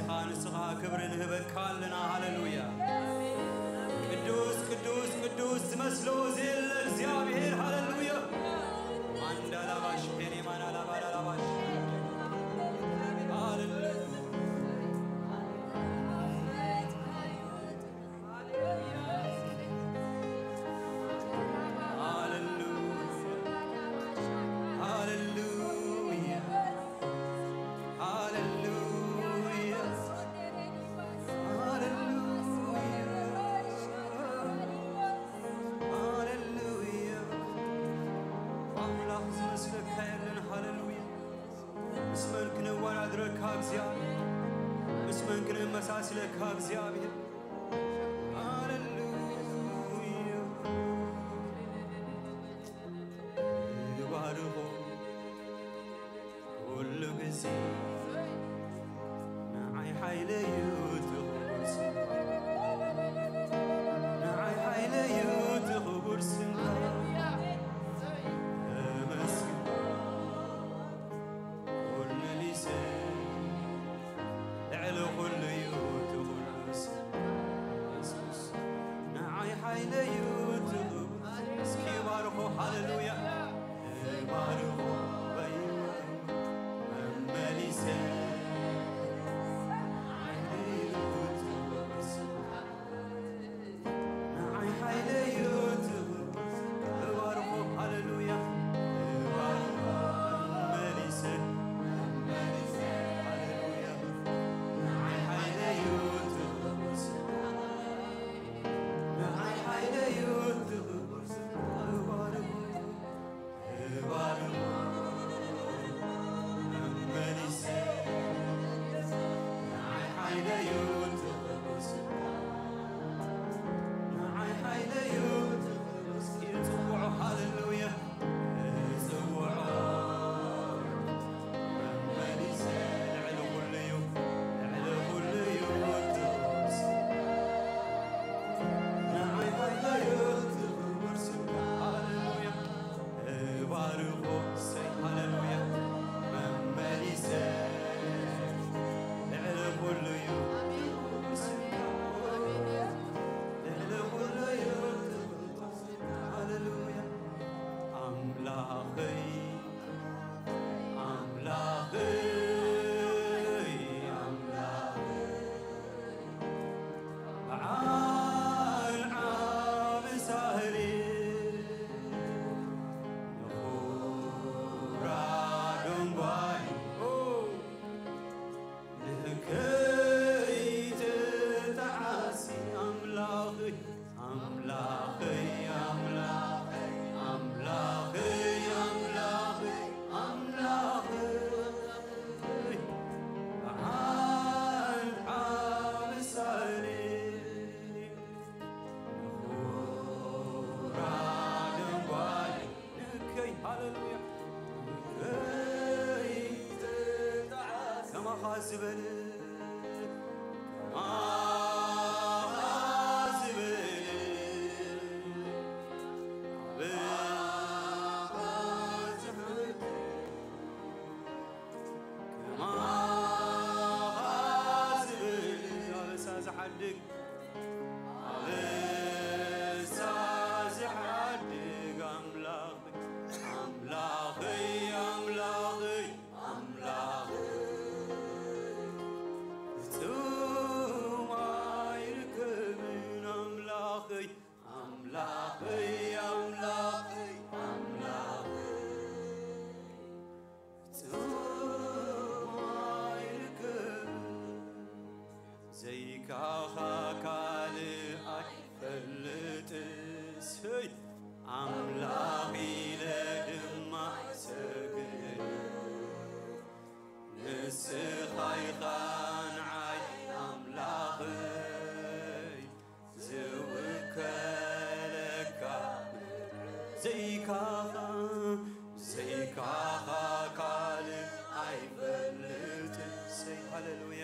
ንስኻ ክብሪ ንህበካ ኣለና። ሃሌሉያ። ቅዱስ፣ ቅዱስ፣ ቅዱስ ዝመስሎ ዘየለ እግዚኣብሔር። ሃሌሉያ። ማንዳላባሽ ፔኔማና ላባላባሽ። ሃሌሉያ። ሃሌሉያ። ሃሌሉያ። ሃሌሉያ። ሃሌሉያ። ሃሌሉያ። ኣምላኽ ዝመስለካ የለን። ሃሌሉያ። ምስ መን ክነወዳድረካ እግዚኣብሔር? ምስ መን ክነመሳስለካ እግዚኣብሔር? ሃሌሉያ። ይባርኾ ኩሉ ግዜ ንዓይ ሓይለዩ እቲ ክቡር ስምካ፣ ንዓይ ሓይለዩ እቲ ክቡር ስምካ። ተመስግን ኩሉ ሊሰ ልዕሊ ኩሉ እዩ እቲ ክቡር ስምካ የሱስ። ንዓይ ሓይለዩ እቲ ክቡር። እስኪ ባርኾ። ሃሌሉያ። ባርኾ በይወ መመሊሰ ንዓይ ሓይለዩ ትብርስ፣ ንዓይ ሓይለዩ ትብርስ። እባርኾ፣ ሃሌሉያ። እባርኾ መመሊሰ፣ መመሊሰ፣ ሃሌሉያ። ንዓይ ሓይለዩ ትብርስ፣ ንዓይ ሓይለዩ ትብርስ። እባርኾ እባርኾ መመሊሰ፣ ንዓይ ሓይለዩ ትቕዱስ፣ ንዓይ ሓይለዩ ትቕዱስ። እስኪ ጽውዖ፣ ሃሌሉያ፣ ጽውዖ መመሊሰ፣ ልዕሊ ኩሉ እዩ፣ ልዕሊ ኩሉ እዩ ትቕዱስ። ንዓይ ሓይለዩ ትቕዱስ፣ ሃሌሉያ። እባርኾ፣ እሰይ፣ ሃሌሉያ። መመሊሰ ልዕሊ ኩሉ እዩ፣ ልዕሊ ኩሉ እዩ። ሃሌሉያ። ኣምላኸይ፣ ኣምላኸይ፣ ኣምላኸይ፣ በዓል ዓቢ ሳህሪ፣ ንኹራ ደንጓይ፣ ንከይትጠዓሲ ኣምላኸይ፣ ኣምላኸይ፣ ኣምላኸይ፣ ኣምላኸይ፣ ኣምላኸይ፣ ኣምላኸይ፣ በዓል ዓቢ ሳህሪ፣ ንኹራ ደንጓይ፣ ንከይ፣ ሃሌሉያ፣ ንከይ ትጠዓስ፣ ከማኻ ዝበለ፣ ከማኻ ዝበለ፣ ከማኻ ዝበለ፣ ከማኻ ዝበለ፣ ኣበሳ ዝሓድግ፣ ኣበሳ ዝሓድግ ኣምላኽ፣ ኣምላኸይ፣ ኣምላኸይ፣ ኣምላኸይ፣ ፍጹም ኣይርከብን ኣምላኸይ፣ ኣምላኸይ፣ ኣምላኸይ፣ ኣምላኸይ፣ ፍጹም ኣይርከብን። ዘይካኻ ካልእ ኣይፈልጥስ፣ ኣምላኽ ኢለ ድማ ይሰግድ። ንስኻ ኢኻ ንዓይ ኣምላኸይ፣ ዝውከለካ ዘይካኻ፣ ዘይካኻ ካልእ ኣይፈልጥን። ሃሌሉያ።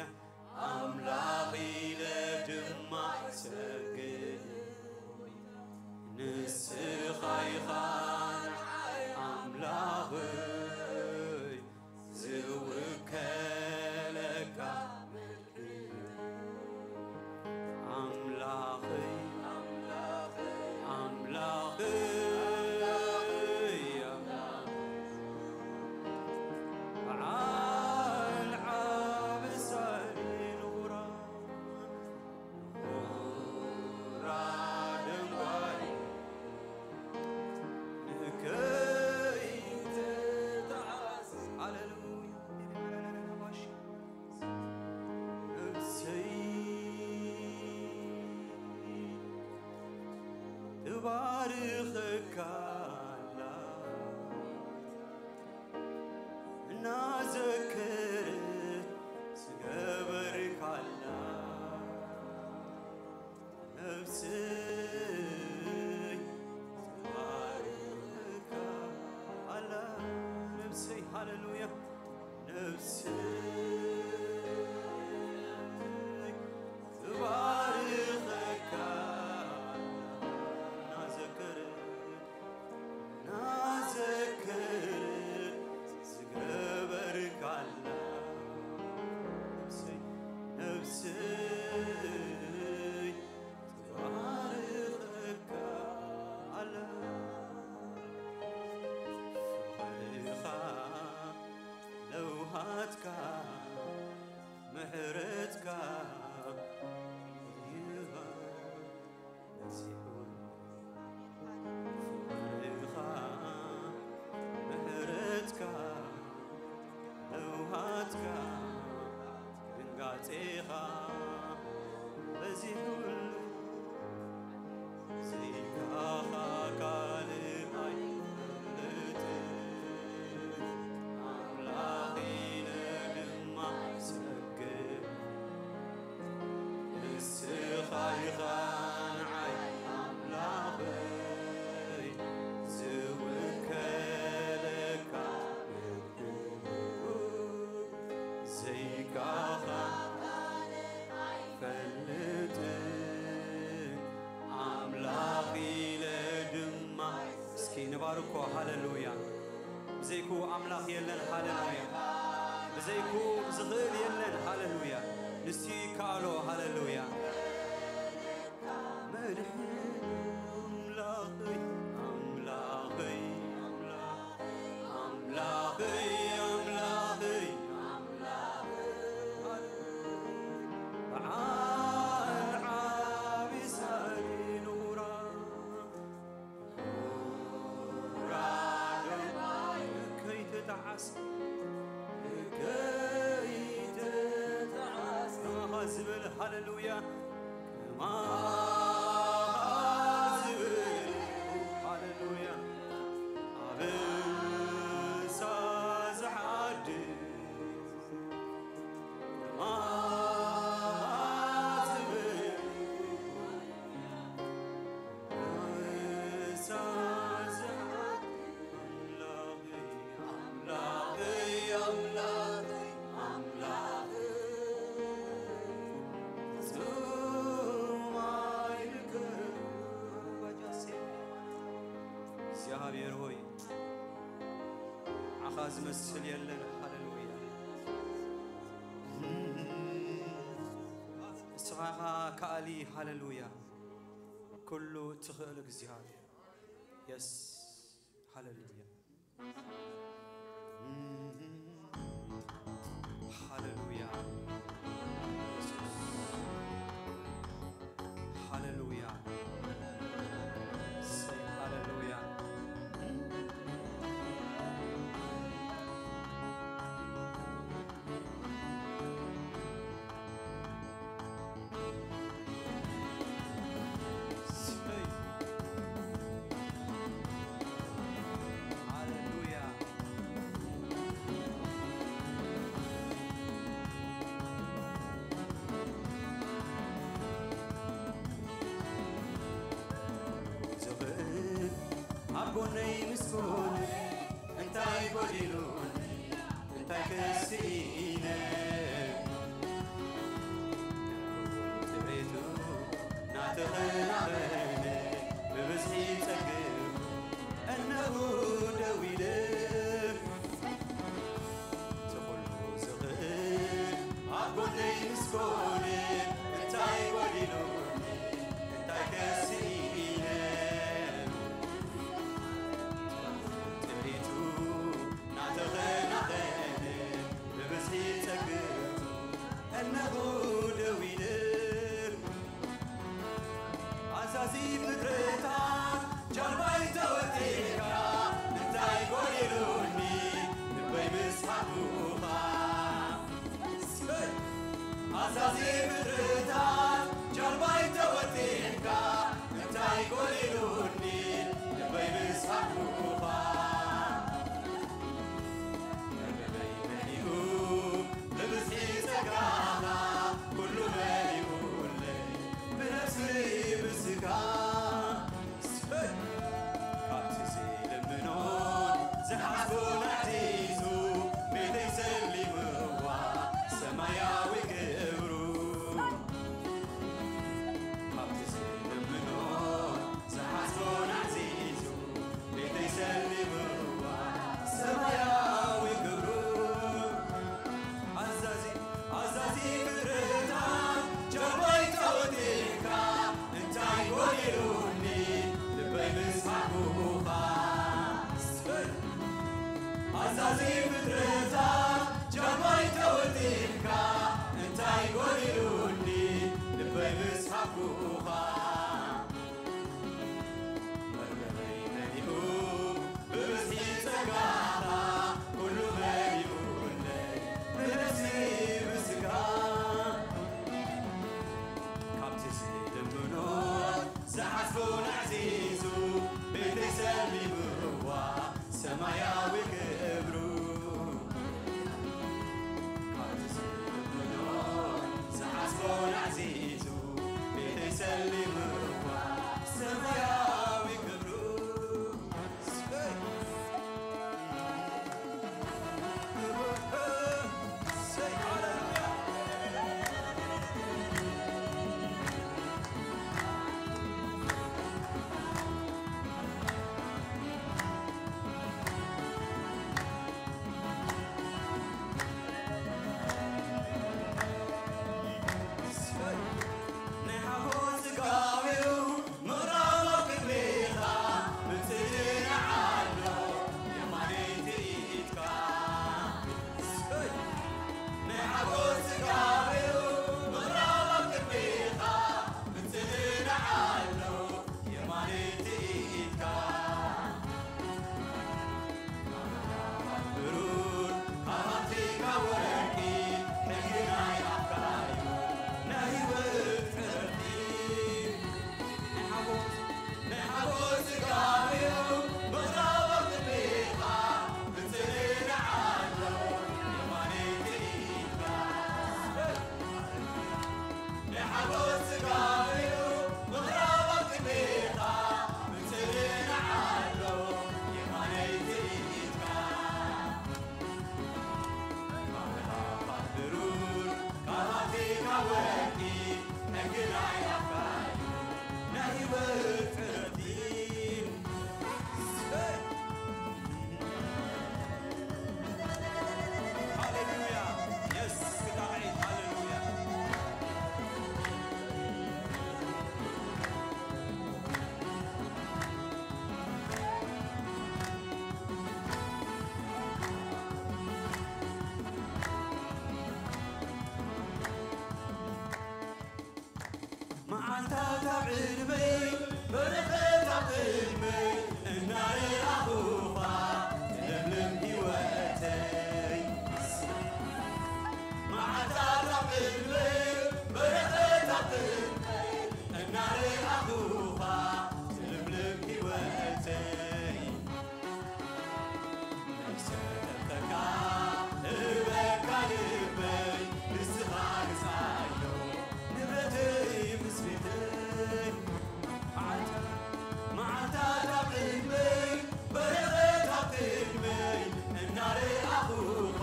ኣምላኽ ኢለ ድማ ይሰግድ። ንስኻ ኢኻ ንዓይ ኣምላኸይ፣ ዝውከለካ ምድሪ ባርኸካ ኣላ እናዘከረት ዝገበርካላ ነፍሰይ ትባርኸካ ኣላ። ነፍሰይ ሃሌሉያ ነፍሰይ ትባርኸካ እናዘከረት እናዘከረት ዝገበርካላ ነፍሰይ ነፍሰይ ትባርኸካ ኣላ። ፍቕርኻ ለውሃትካ ምሕረትካ ይበዝሑ ፍቕርኻ ምሕረትካ ለውሃትካ ድንጋጼኻ በዚሑሉ ዘይካኻ ካልእ ኣይፈልጥን ኣምላኽ ኢለ ድማ ሰግድ ንስኻ ኢኻ ንዓይ ኣምላኸይ ዝውከለካ ዘይካኻ ኣይፈልጥን ኣምላኽ ኢለ ድማ እስኪ ንባርኮ ሃሌሉያ ብዘይክኡ ኣምላኽ የለን ሃሌሉያ ብዘይክኡ ዝኽእል የለን ሃሌሉያ ንሱ ይከኣሎ ሃሌሉያ መድሕን ኣምላኸይ ኣምላኸይ ኣምላኸይ ኣምላኸይ ኣምላኸይ በዓል ዓቢ ሳሊ ንኹራ ከይትጠዓስ ከይትጠዓስ ከማኻ ዝበለ ሃሌሉያ ከማኻ ዝበለ ሃሌሉያ ኣበሳ ዝሓድር እግዚኣብሔር ሆይ ንዓኻ ዝመስል የለን ሃሌሉያ ንስኻ ኢኻ ከኣሊ ሃሌሉያ ኩሉ ትኽእል እግዚኣብሔር የስ ሃሌሉያ ሃሌሉያ ሃሌሉያ ሃሌሉያ ኣብ ጎነይ ምስ ኮነ እንታይ ጎዲሉኒ እንታይ ከስኢነ ጥሬቱ ናተኸናኸነ ብብዝሒ ጸግብ እነኡ ደው ኢለ ዝኹሉ ዝኽእል ኣብ ጎነይ ምስ ኮነ እንታይ ጎዲሉኒ እንታይ ከስኢነ ጥሪቱ ናተኸናኸነ ብብዝሒ ጸግብ መዓልታት ኣብ ዕድመይ በረኸት ኣብ ቅድመይ እናረኣኹኻ ትለምልም ህይወተይ። መዓልታት ኣብ ቅድመይ በረኸት ኣብ ቅድመይ እናረኣኹኻ ትልምልም ህይወተይ። ነፍሰ ጠበቃ እህበካ ልበይ ንስኻ ግዛዮ ንብረተይ ምስ ቤተይ። መዓልታት ኣብ ቅድመይ በረኸት ኣብ ቅድመይ እናረኣኹኻ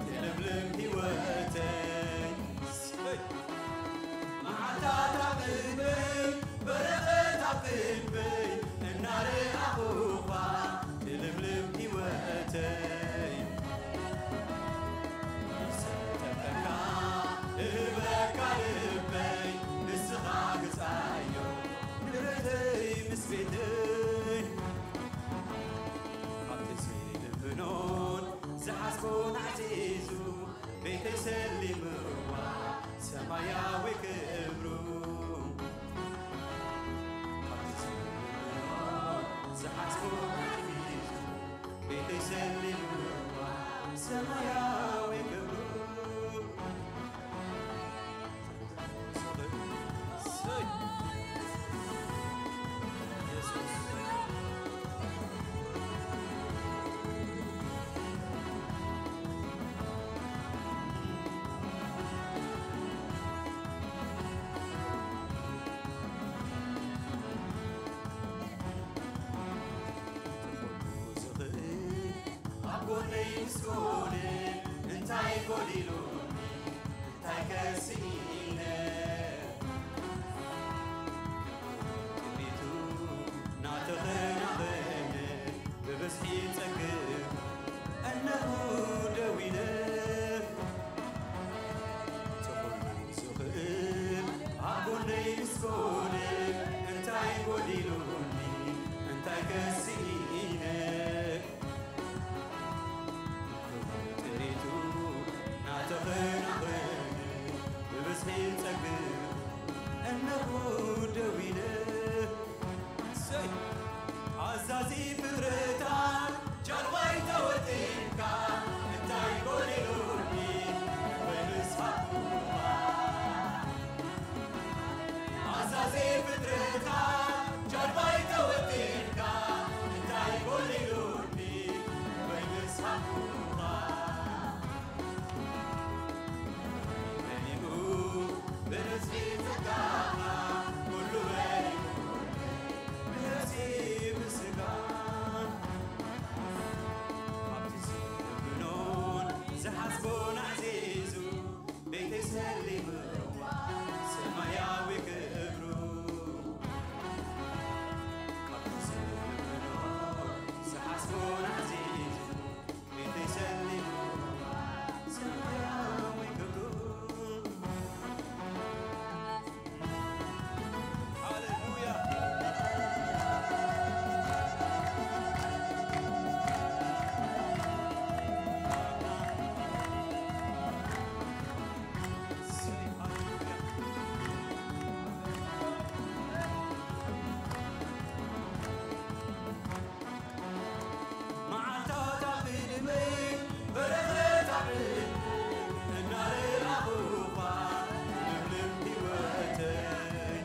ትልምልም ህይወተይ። መዓልታት ኣብ ቅድመይ በረኸት ኣብ ቅድመይ እናረኣኹኻ ትልምልም ህይወተይ። ይሰጠካ እህበካ ልበይ ንስኻ ግዛዮ ንብረተይ ምስ ቤተይ። ካብቲ ዝልምኖን ዝሓስቦን ዓዚዙ ቤተይ ሰሊምዋ ሰማያዊ ክብሩ። ዝሓስቦ ቤተይ ሰሊምዋ ሰማያዊ ክብሩ። ዝኽእል ኣብ ጎነይ ምስ ኮነ እንታይ ጎዲሉኒ እንታይ ከስኢነ ቅድሚቱ ናተኸናኸነ ብብዝሒ ጸግብ እነሆ ደው ኢለ ትኹን ዝኽእል ኣብ ጎነይ ምስ ኮነ እንታይ ጎዲሉኒ እንታይ ከስኢነ ጥሪቱ ናተኸናኸነ ብብዝሒ ጸግብ እነሆ ደው ኢለ ኣዛዚ ፍጥረታት ጃልባይ ተወጢንካ እንታይ ጎዲሉኒ ወይ ምስሓቁ ኣዛዚ ፍጥረታት ጃልባይ ተወጢንካ እንታይ ጎዲሉኒ ወይ ምስሓቁ መሊኡ ብርዝሒ ጸጋኻ ኩሉ በሊዑ ነፍሲ ምስጋን ኣብቲ ዝልምኖን ዝሓስቦን ኣዕዚዙ ቤተይ ሰሊምዋ ሰማያዊ ክብሩ ኣብቲ ዝልምኖን ዝሓስቦን ኣዕዚዙ መዓልታት ኣብ ቅድመይ በረኸት ኣብ እናረኣኹኻ ለምለም ህይወተይ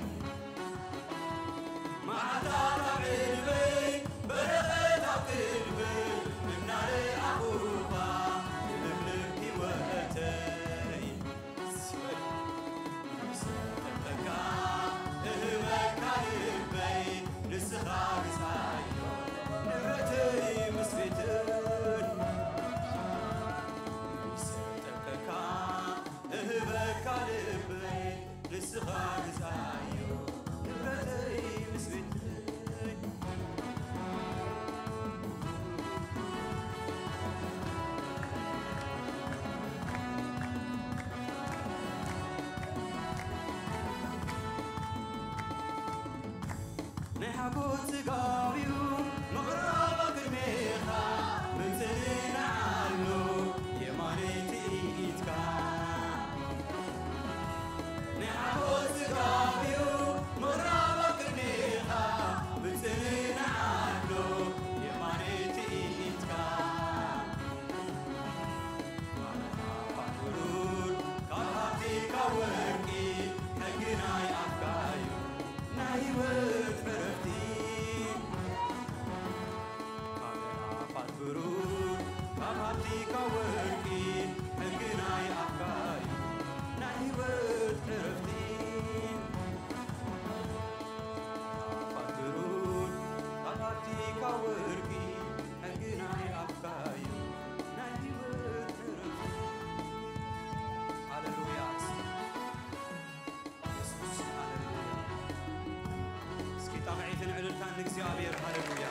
መዓልታት ኣብ ቅድመይ በረኸት ኣብ ቅድመይ እናረኣኹኻ ለምለም ህይወተይ ዝጠበካ እህበካ ልበይ ንስኻ ግዛዮ ንብረተይ ምስ ቤትን ዝጠበካ እህበካ ልበይ ንስኻ ግዛዮ ንብረተይ ምስ ቤትን ናይ ሓጎስ ስጋብዩ ምቕራብ ቅድሜኻ ምጽንናዓሉ የማነይ ትኢትካ ናይ ሓጎስ ስጋብዩ ዕልልታን ንእግዚኣብሔር። ሃሌሉያ።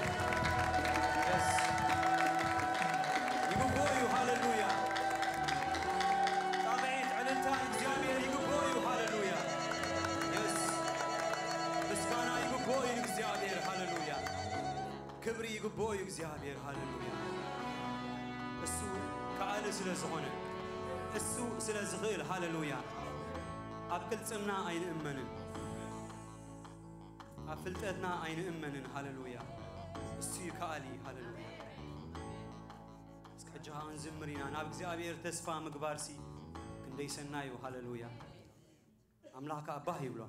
የስ። ይግብኦ እዩ። ሃሌሉያ። ጣቕዒት ዕልልታ ንእግዚኣብሔር ይግብኦ እዩ። ሃሌሉያ። የስ። ምስጋና ይግብኦ እዩ ንእግዚኣብሔር። ሃሌሉያ። ክብሪ ይግብኦ እዩ እግዚኣብሔር። ሃሌሉያ። እሱ ከኣሊ ስለ ዝኾነ፣ እሱ ስለ ዝኽእል። ሃሌሉያ። ኣብ ቅልጽምና ኣይንእመንን፣ ኣብ ፍልጠትና ኣይንእመንን። ሃሌሉያ። እሱ እዩ ከኣሊ። ሃሌሉያ። እስከ ሕጂ ኸዓ ክንዝምር ኢና። ናብ እግዚኣብሔር ተስፋ ምግባርሲ ክንደይ ሰናይ እዩ። ሃሌሉያ። ኣምላኽ ከኣ ባህ ይብሎ።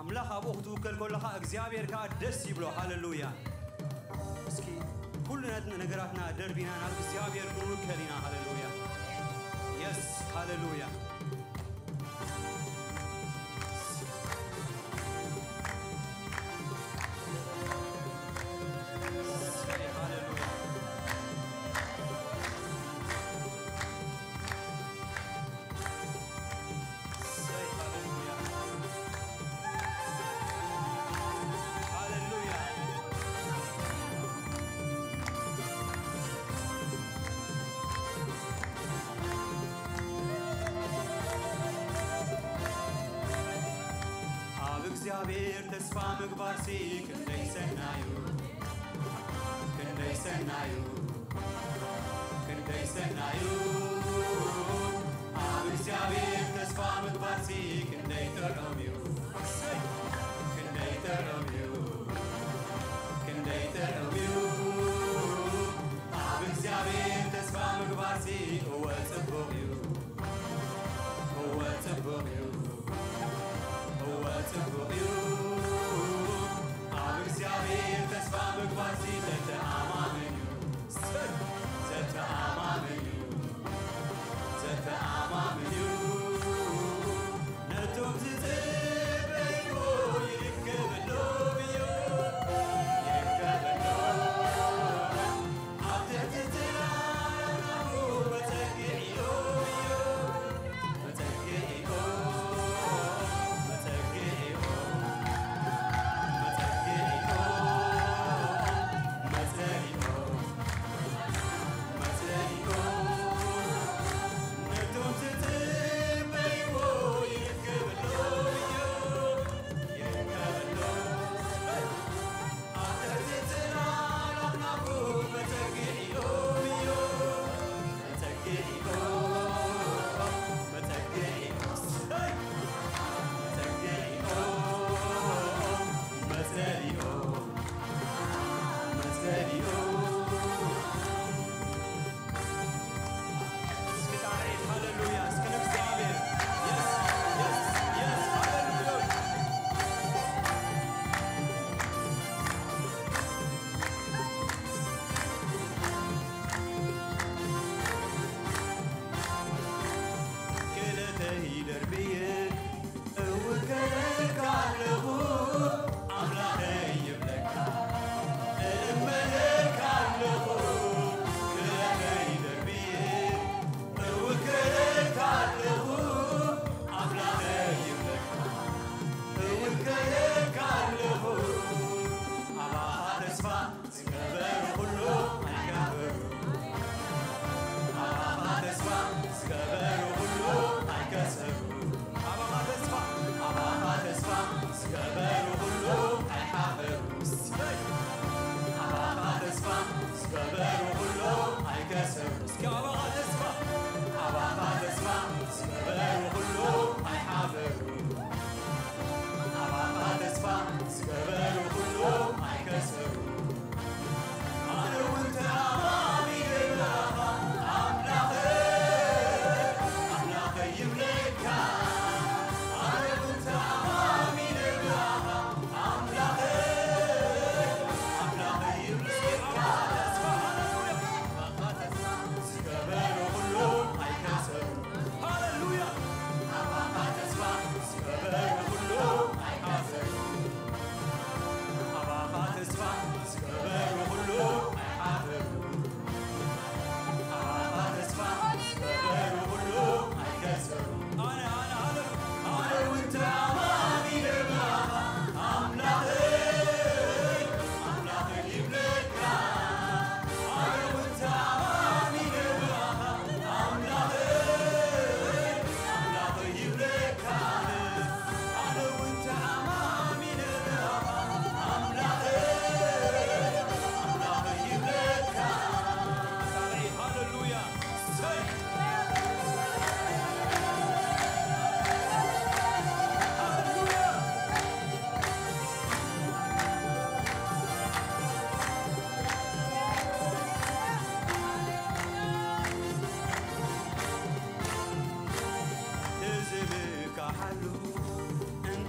ኣምላኽ ኣብኡ ክትውከል ከለኻ እግዚኣብሔር ከኣ ደስ ይብሎ። ሃሌሉያ። እስኪ ኩሉ ነት-፣ ነገራትና ደርቢና ናብ እግዚኣብሔር ክንውከል ኢና። ሃሌሉያ። የስ፣ ሃሌሉያ። እሰይ፣ ሃሌሉያ። እሰይ፣ ሃሌሉያ። ሃሌሉያ። ኣብ እግዚኣብሔር ተስፋ ምግባርሲ ክንደይ ሰናዩ፣ ክንደይ ሰናዩ፣ ክንደይ ሰናዩ። ኣብ እግዚኣብሔር ተስፋ ምግባርሲ ክንደይ ጥዑም እዩ፣ ክንደይ ጥዑም እዩ፣ ክንደይ ጥዑም እዩ። ኣብ እግዚኣብሔር ተስፋ ምግባርሲ እወ ጽቡቕ እዩ፣ እወ ጽቡቕ እዩ፣ እወ ጽቡቕ እዩ። ኣብ እግዚኣብሔር ተስፋ ምግባርሲ ዘተኣማምን እዩ፣ ዘተኣማምን እዩ፣ ዘተኣማምን እዩ። ነቶም ዝጽ-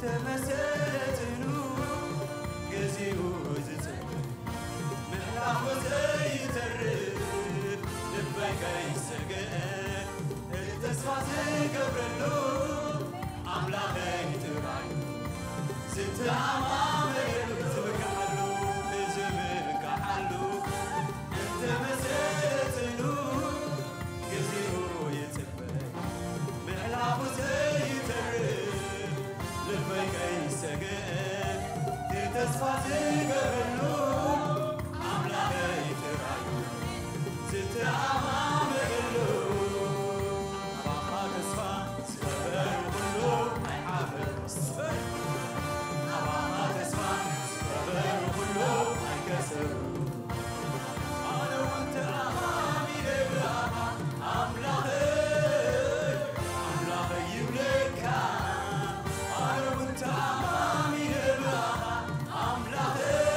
ተመሰለትኑ ግዚኡ ዝጽበ ምሕላፉ ዘይተርፍ ልበይ ከይሰግአ እቲ ተስፋ ዝገብረሉ ኣምላኸይ ጥራይ ዝተኣማመነሉ ዝብቅዓሉ ዝብቅዓሉ እንተመሰለትኑ ግዚኡ ይጽበ ምሕላፉ ዘይተርፍ ልበይ ከይሰግአ ተስፋ ዝገብረሉ ኣምላኸይ ጥራይ ዝተኣማመነሉ ኣባኻ ተስፋ ዝገበሩ ኩሉ ኣይሓፍር ኣባኻ ተስፋ ዝገበሩ ኩሉ ኣይከሰሩ ኣነ እውን ተኣማሚነ ብኣኻ ኣምላኸይ ኣምላኸይ ይብለካ ኣነ እውን ተኣማሚነ ብኣኻ ኣምላኸይ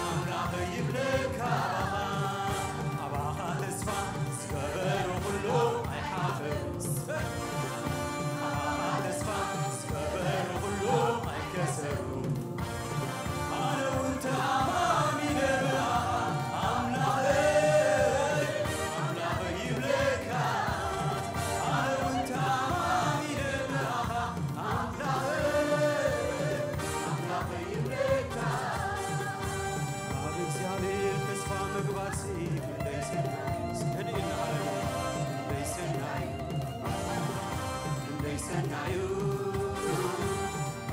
ኣምላኸይ ይብለካ ኣባኻ ተስፋ ዝገበሩ ኩሉ ኣይሓፍር ኣባኻ ተስፋ ዝገበሩ ኩሉ ኣይከሰሩ ኣነ እውን ተኣማሚነ ብኣኻ ኣምላኸይ ኣምላኸይ ይብለካ ኣነ እውን ተኣማሚነ ብኣኻ ኣምላኸይ ኣምላኸይ ይብለካ ኣብ እግዚኣብሔር ተስፋ ምግባርሲ ክንደይ ሰናይ እዩ። እስኪ ክንደይ እናዓለመ ክንደይ ሰናይ እዩ። ክንደይ ሰናይ እዩ።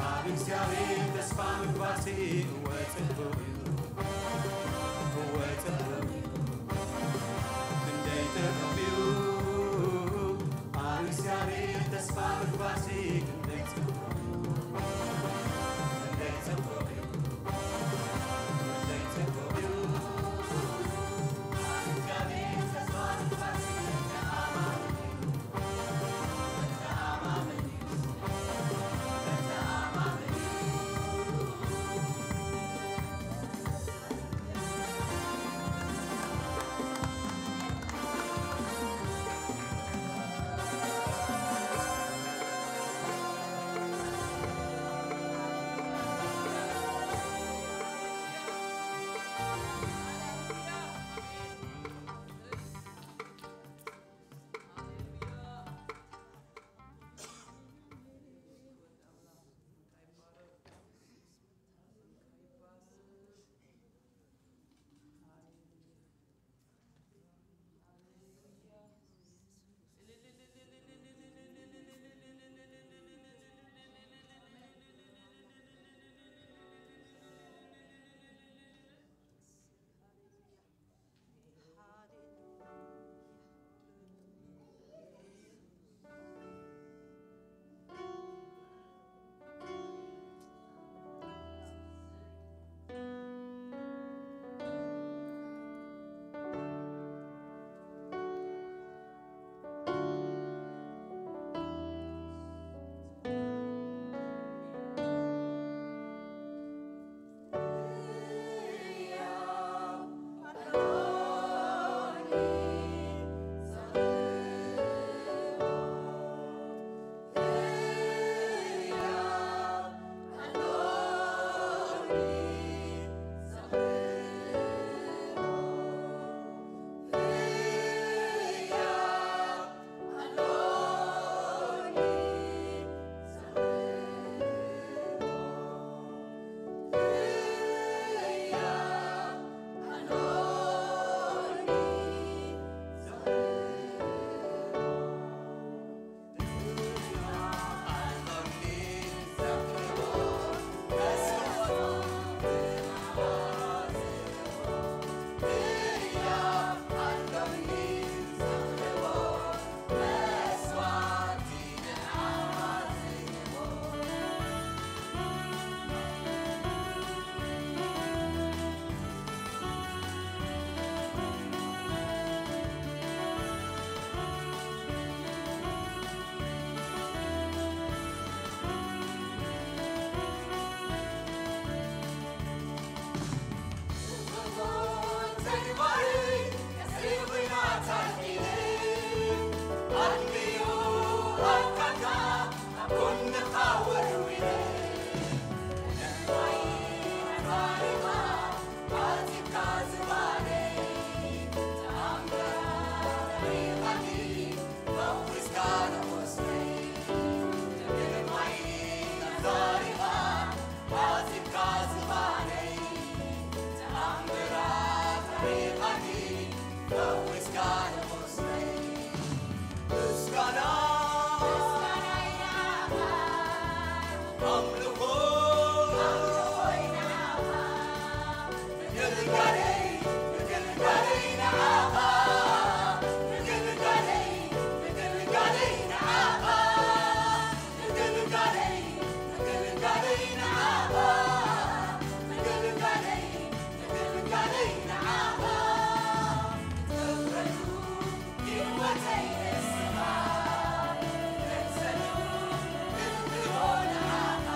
ኣብ እግዚኣብሔር ተስፋ ምግባርሲ እወ ጽቡቕ እዩ። እወ ጽቡቕ እዩ። ክንደይ ጥዑም እዩ። ኣብ እግዚኣብሔር ተስፋ ምግባርሲ ክንደይ ጽቡቕ እዩ። ክንደይ ጽቡቕ እዩ። ኣምልኾይ ንዓኻ፣ ምግልጋለይ፣ ምግልጋለይ ንዓኻ፣ ምግልጋለይ፣ ምግልጋለይ ንዓኻ፣ ምግልጋለይ፣ ምግልጋለይ ንዓኻ፣ ምግልጋለይ፣ ምግልጋለይ ንዓኻ። ክትከብረሉ ህይወተይ ንስኻ፣ ነብሰሉ ክብሮ ንዓኻ።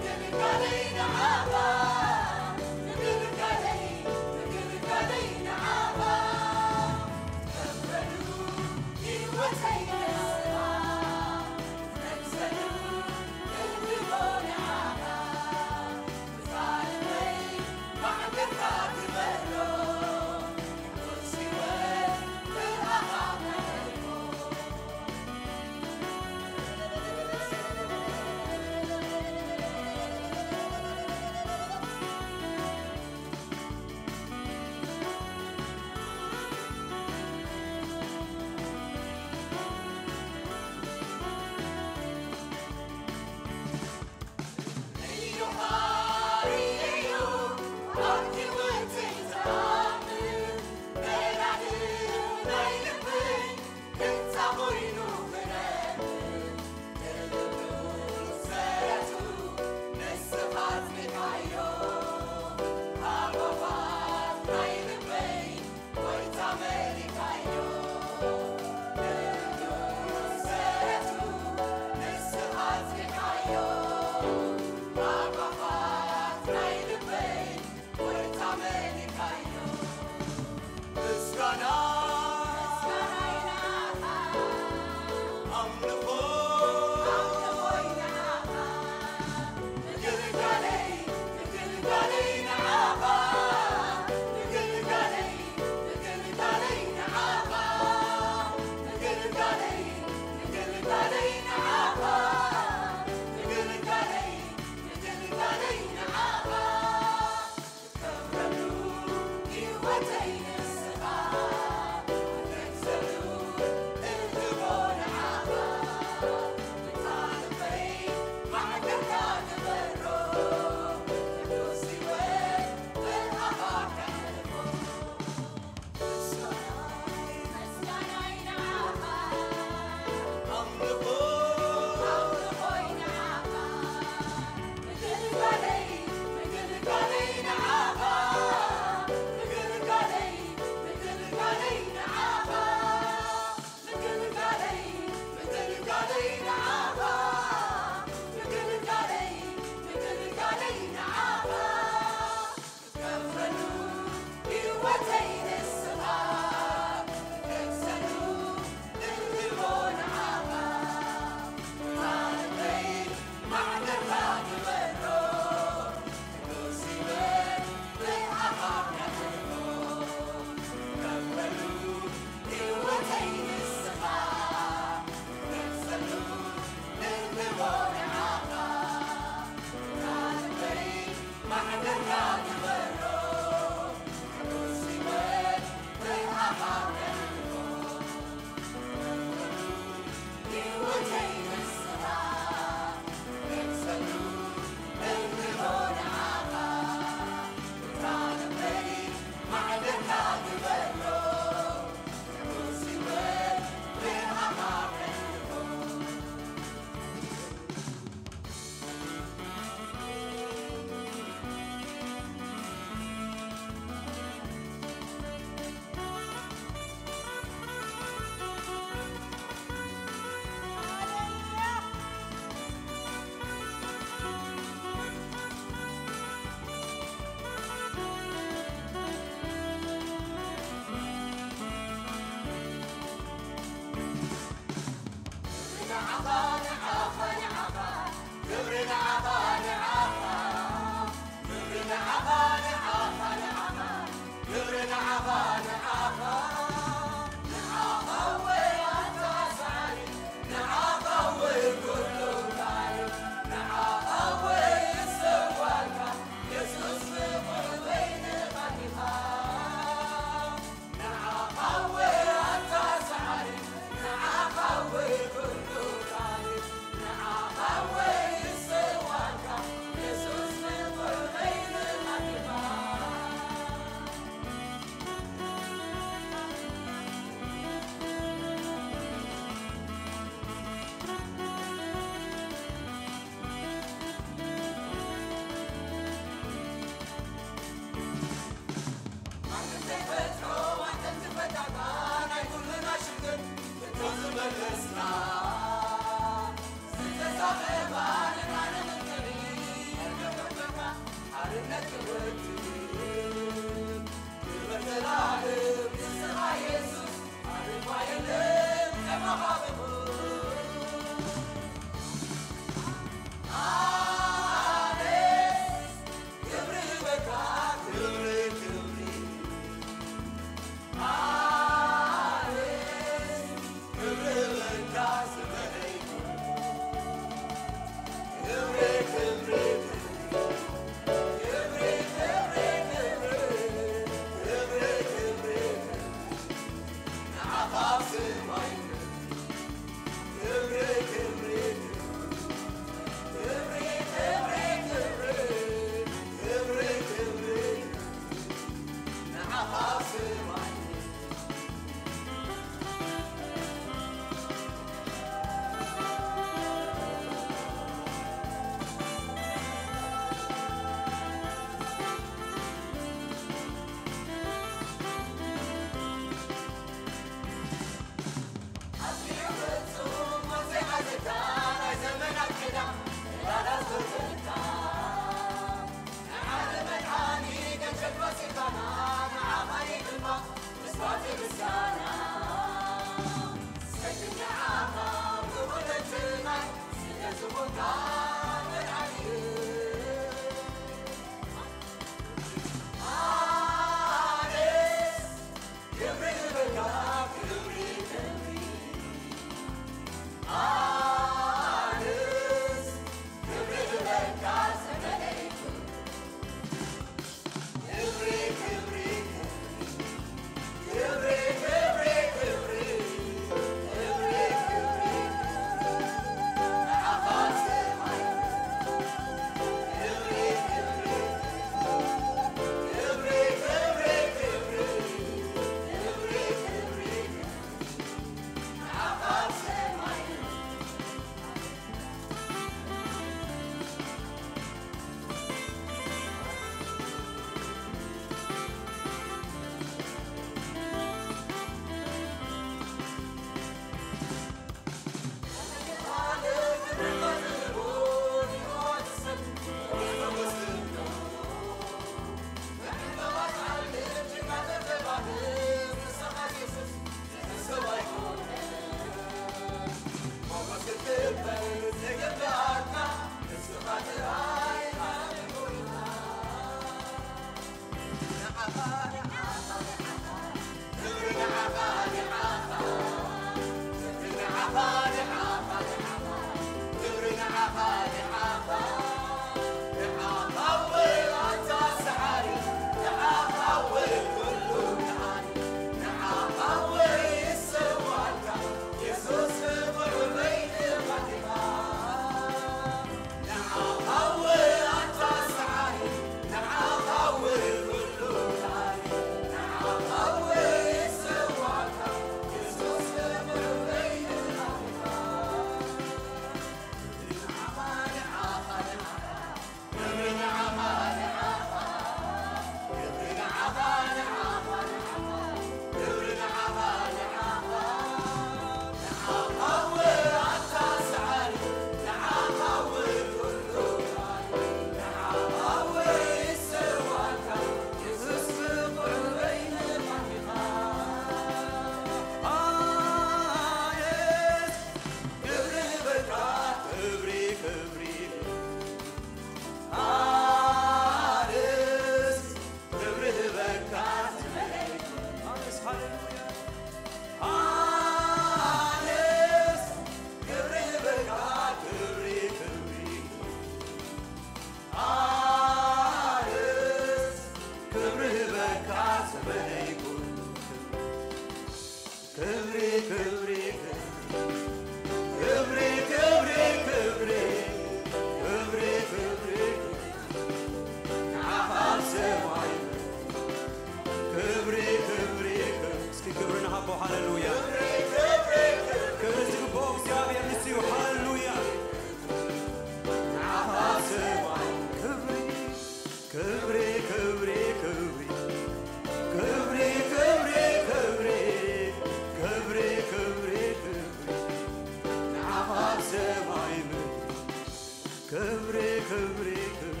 ክብሪ፣ ክብሪ፣ ክብሪ፣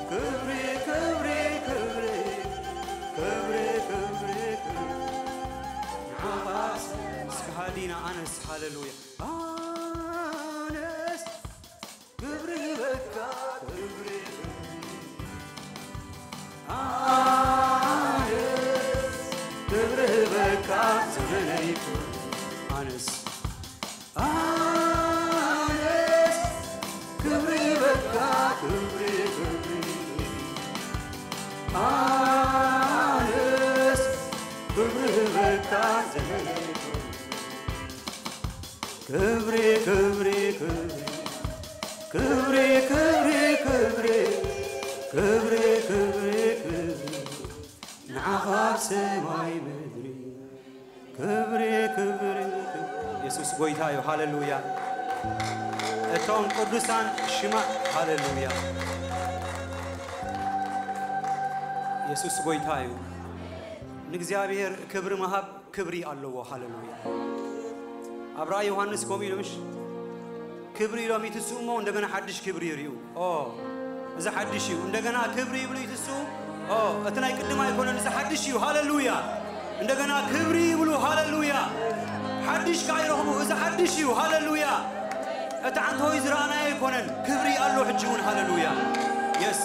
ክብሪ፣ ክብሪ፣ ክብሪ፣ ክብሪ፣ ክብሪ፣ ክብሪ፣ ንዓኻ እስከ ሃዲና ኣነስ፣ ሃሌሉያ፣ ኣነስ ክብሪ በቃ፣ ክብሪ፣ ክብሪ፣ ኣነስ ክብሪ በቃ፣ ዘመነይ ኣነስ ኣነስ ክብሪ በቃ፣ ክብሪ፣ ክብሪ፣ ኣነስ ክብሪ በቃ፣ ዘመነይ ክብሪ፣ ክብሪ፣ ክብሪ፣ ክብሪ፣ ክብሪ፣ ክብሪ፣ ክብሪ፣ ክብሪ፣ ክብሪ፣ ንዓኻ ኣብ ሰማይ ምድሪ። ክብሪ፣ ክብሪ፣ ክብሪ። የሱስ ጎይታ እዩ። ሃሌሉያ። እቶም ቅዱሳን ሽማ፣ ሃሌሉያ። የሱስ ጎይታ እዩ። ንእግዚኣብሔር ክብሪ ምሃብ ክብሪ ኣለዎ። ሃሌሉያ። ኣብ ራእይ ዮሃንስ ከምኡ ኢሉ ምሽ ክብሪ ኢሎም ይትስኡ እሞ እንደገና ሓድሽ ክብሪ ይርእዩ። ኦ፣ እዚ ሓድሽ እዩ። እንደገና ክብሪ ይብሉ ይትስኡ። ኦ፣ እቲ ናይ ቅድም ኣይኮነን፣ እዚ ሓድሽ እዩ። ሃሌሉያ። እንደገና ክብሪ ይብሉ። ሃሌሉያ። ሓድሽ ከኣ ይረኽቡ። እዚ ሓድሽ እዩ። ሃሌሉያ። እቲ ዓንተወይ ዝረኣናዮ ኣይኮነን። ክብሪ ኣሎ ሕጂ እውን። ሃሌሉያ። የስ።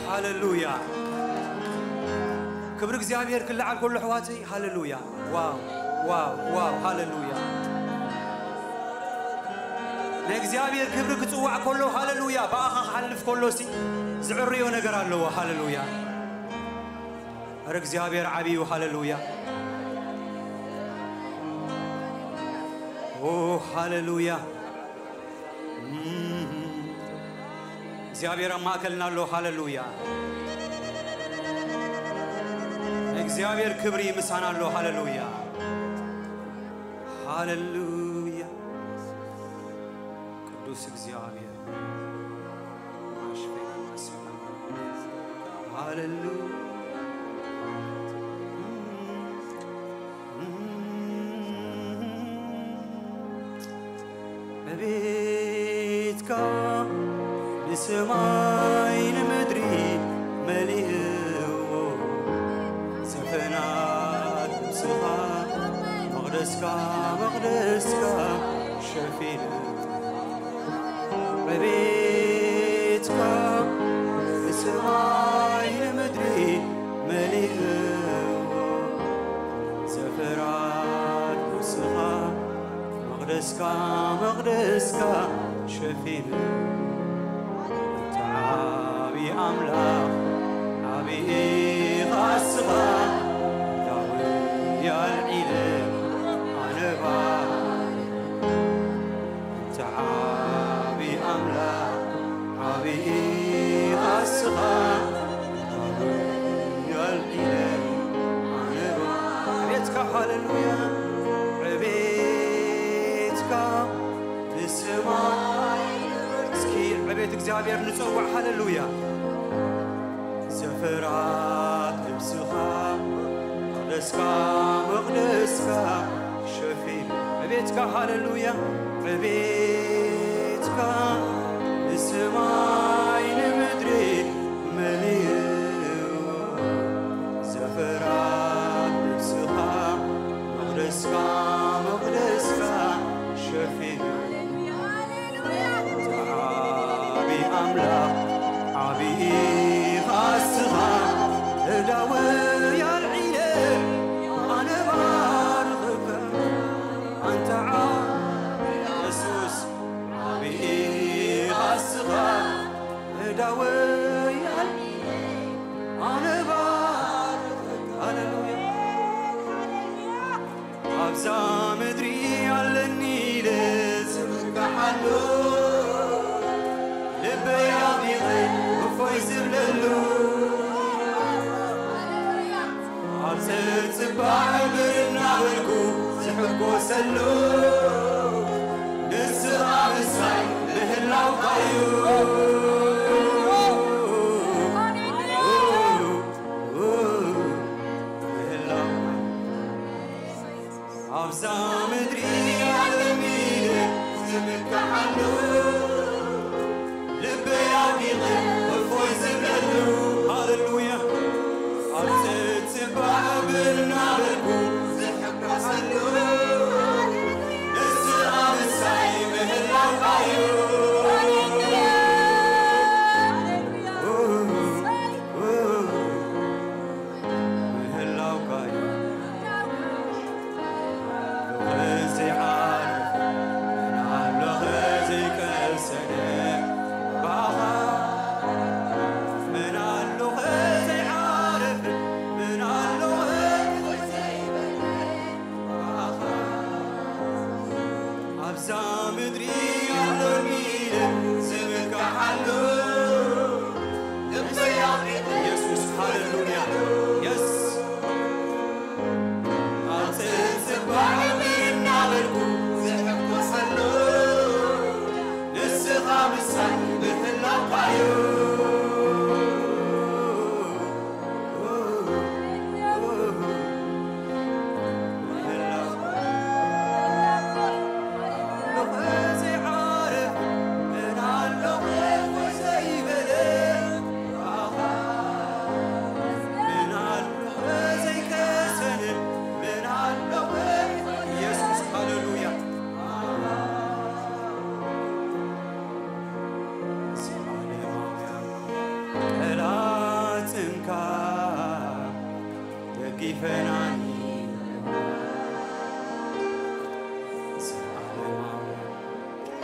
ሃሌሉያ። ክብሪ እግዚኣብሔር ክለዓል ከሎ ኣሕዋተይ፣ ሃሌሉያ። ዋው፣ ዋው፣ ዋው፣ ሃሌሉያ። ናይ እግዚኣብሔር ክብሪ ክጽዋዕ ከሎ፣ ሃሌሉያ። ብኣኻ ክሓልፍ ከሎ ሲ ዝዕርዮ ነገር ኣለዎ። ሃሌሉያ። ኧረ እግዚኣብሔር ዓብዩ። ሃሌሉያ። ኦ፣ ሃሌሉያ። እግዚኣብሔር ኣብ ማእከልና ኣሎ። ሃሌሉያ። እግዚኣብሔር ክብሪ ምሳና ኣሎ። ሃሌሉያ። ሃሌሉያ። ቅዱስ እግዚኣብሔር። ሃሌሉያ። ዕቤትካ ንሰማይ ንምድሪ መሊእዎ፣ ዘፈናት ልብስኻ መቕደስካ፣ መቕደስካ ሸፊኑ። ዕቤትካ ንሰማይ ንምድሪ መሊእዎ፣ ዘፈራት ልብስኻ መቕደስካ፣ መቕደስካ ሸፊኑ። ኣንታ ዓቢ ኣምላኽ፣ ዓቢ ኢኻ እስኻ፣ ዳዊት ኣልዒለ ኣነ ባርኽ። ኣንታ ዓቢ ኣምላኽ፣ ዓቢ ኢኻ እስኻ፣ ዳዊት ኣልዒለ ኣነ ባርኽ። ዕቤትካ፣ ሃሌሉያ፣ ዕቤትካ ንሰማይ። እስኪ ዕቤት እግዚኣብሔር ንጸውዕ። ሃሌሉያ። ዘፈራት ልብስኻ መቕደስካ፣ መቕደስካ ሸፊኑ። ዕቤትካ፣ ሃሌሉያ፣ ዕቤትካ ንሰማይ ንምድሪ መሊኡ። ዘፈራት ልብስኻ መቕደስካ፣ መቕደስካ ሸፊኑ። ዓቢ ኣምላኽ፣ ዓቢ ኢኻ እስኻ፣ እዳወይ ኣልዒለ ኣነ ባርኽካ። ኣንታ ዓቢ የሱስ፣ ዓቢ ኢኻ እስኻ፣ እዳወይ ኣልዒለ ኣነ ባርኽካ። ሃሌሉያ። ኣብዛ ምድሪ ኣለኒ ኢለ ዝምካሓሉ፣ ልበይ ኣቢቐ እፎይ ዝብለሉ፣ ኣብ ጽባሕ ብር እናበልኩ ዝሕጎሰሉ፣ ንስኻ ምሳይ ምህላውካዩ። ምህላውካ ኣብዛ ምድሪ ኣለኒ ኢለ ዝምካሕ ልበይ ኣውዲቐ እፎይ ዝብለሉ። ሃሌሉያ። ኣብ ጽባሕ ብር እናበልኩ ዝሕጎሰሉ። ንስኻ ምሳይ ምህላውካ'ዩ። ምህላውካ'ዩ። ዘይዓርፍ፣ ምን ኣሎኸ ዘይቀሰነ ብኣኻ? ምን ኣሎኸ ዘይዓርፍ፣ ምን ኣሎኸ ዘይበለ ብኣኻ? ኣብዛ ምድሪ ኣሎኒ ኢለ ዝምካሓሉ ልበይ ኣውዲቐ ኢየሱስ፣ ሃሌሉያ። የስ። ኣብ ጽባሕ ብር እናበልኩ ዝሕጎሰሉ፣ ንስኻ ምሳይ ምህላውካ'ዩ። ጠላትንካ ደጊፈናኒ ዘለዓለማዊ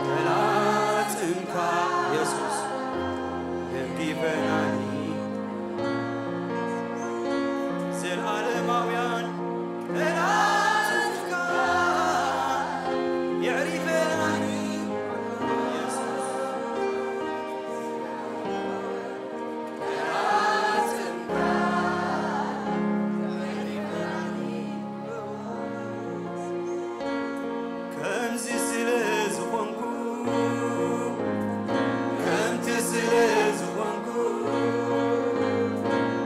ጠላትንካ የሱስ ደጊፈናኒ። ዘለዓለማውያን ጠላትንካ የዕሪፈናኒ የሱስ። ከምዚ ስለ ዝኾንኩ፣ ከምቲ ስለ ዝኾንኩ፣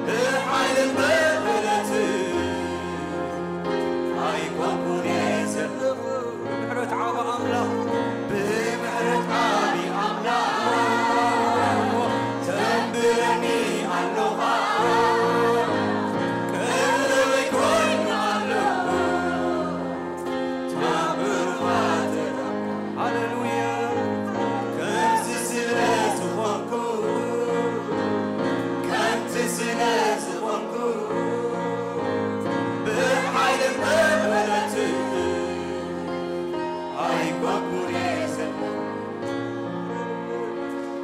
ብሓይልን ብብረትን ኣይኮንኩን እየ ዘለኹ። ብምሕረት ዓቢ ኣምላኽ፣ ብምሕረት ዓቢ ኣምላኽ፣ ተንብረኒ ኣሎኻ። ቀለበይ ኮይኑ ኣለኹ። ሃሌሉያ። ከምዚ ስለ ዝኾንኩ፣ ከምቲ ስለ ዝኾንኩ፣ ብሓይልን ብብረትን ኣይኮንኩን እየ ዘለኹ።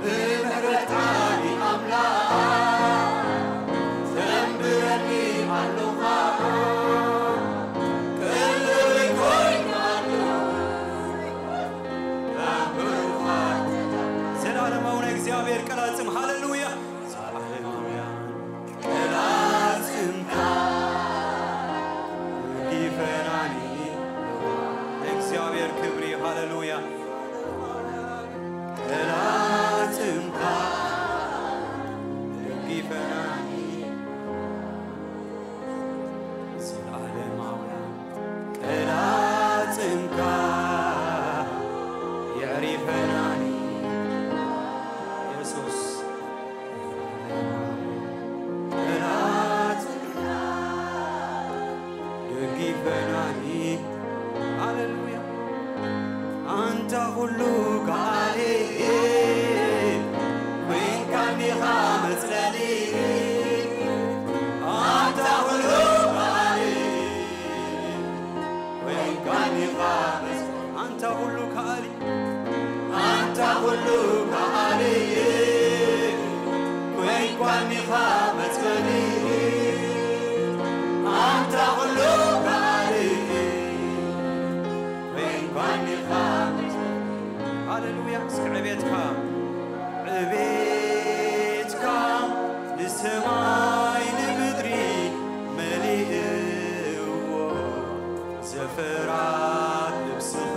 ብምሕረት ዓቢ ኣምላኽ ተንብረኒ ኣሎኻ። ቀለበይ ኮይኑ ኣሎ። ዘላለማዊ ናይ እግዚኣብሔር ቃል ኣጽም። ሃሌሉያ። ሃሌሉያ። ቃል ኣጽምካ ደጊፈናኒ። እግዚኣብሔር ክብሪ። ሃሌሉያ። ቃል ኣጽምካ ደጊፈናኒ። ዘለዓለማውያን ቃል ኣጽምካ የዕሪፈናኒ። የሱስ ቃል ኣጽምካ ደጊፈናኒ። ሃሌሉያ። ኣንታ ኩሉ ከኣሊ ኮይንካኒ ኢኻ መጽለሊ። ኣንታ ኩሉ ከኣሊ ኮይንካኒ ኢኻ መጽለሊ። ኣንታ ኩሉ ከኣሊ፣ ኣንታ ኩሉ ከኣሊ ኮይንካኒ ኢኻ መጽለሊ። ኣንታ ኩሉ ከኣሊ ኮይንካኒ ኢኻ መጽለሊ። ሃሌሉያ። እስኪ ዕቤትካ፣ ዕቤትካ ንሰማይ ንምድሪ መሊእዎ። ዘፈራት ልብስኻ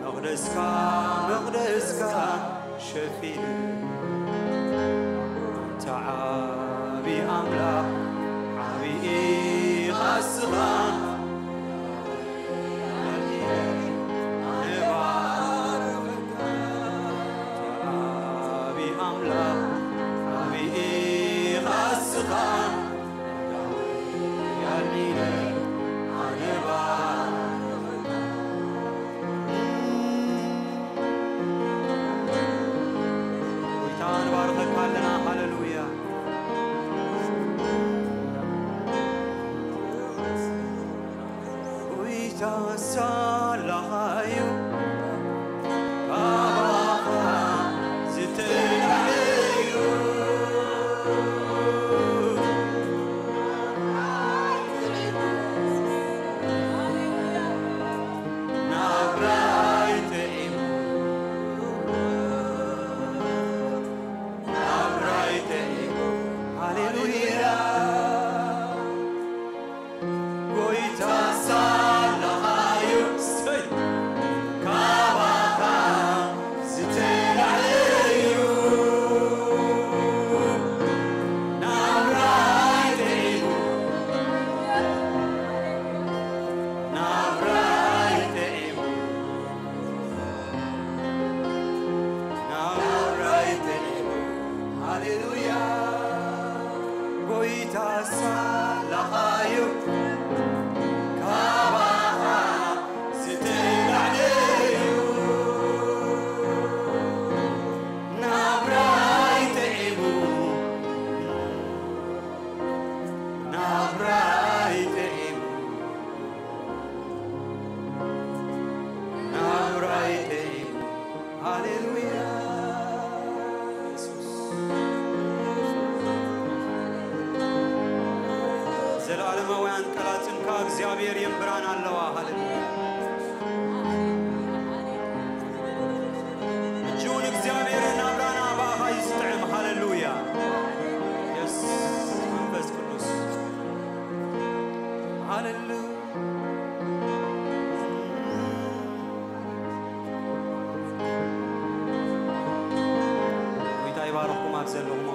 መቕደስካ፣ መቕደስካ ሸፊኑ። ኣንታ ዓቢ ኣምላኽ፣ ዓቢ ኢኻ እስኻ። ኣነ ባርኽካ፣ ኣምላኽ ዓብዪ ኻስኻ ያኒነ ኣነባ ጎይታ ንባርኸካ ኣለና። ሃሌሉያ። ጎይታ ሳላኻዩ ካባኻ ዝተላዕለዩ ናብራይ ጥዒሙ፣ ናብራይ ጥዒሙ። ሃሌሉያ። ጎይታ ሳላኻዩ፣ እሰይ፣ ካባኻ ዝተላዕለዩ ናብራይ ጥዒሙ፣ ናብራይ ጥዒሙ፣ ናብራይ ጥዒሙ። ሃሌሉያ። ጎይታ ሳላኻዩ ካባኻ ዝተላዕለዩ ናብራይ ጥዒሙ፣ ናብራይ ጥዒሙ፣ ናብራይ ጥዒሙ። ሃሌሉያ። ኢየሱስ። ዘለዓለማውያን ቃላትንካ እግዚኣብሔር የንብራን ኣለዋ። ሃሌሉያ። እጅውን እግዚኣብሔር ናብራና ብኣኻ እዩ ዝጥዕም። ሃሌሉያ። የስ መንፈስ ቅዱስ። ሃሌሉያ። ጎይታ ይባርኽኩም ኣብ ዘለኹሞ።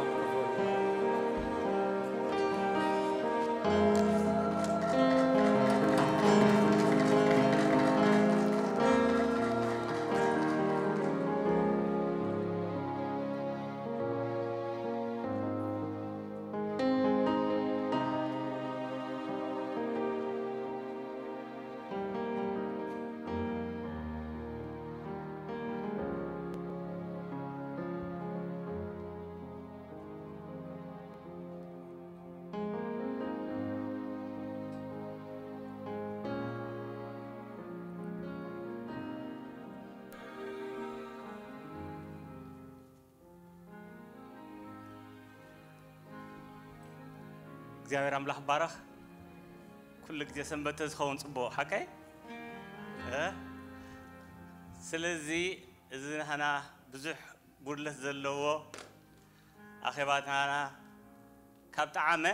እግዚኣብሔር ኣምላኽ ባረኽ። ኩሉ ግዜ ሰንበት ዝኸውን ጽቡቕ ሓቀይ እ? ስለዚ እዚ ናህና ብዙሕ ጉድለት ዘለዎ ኣኼባትና ካብ ጠዓመ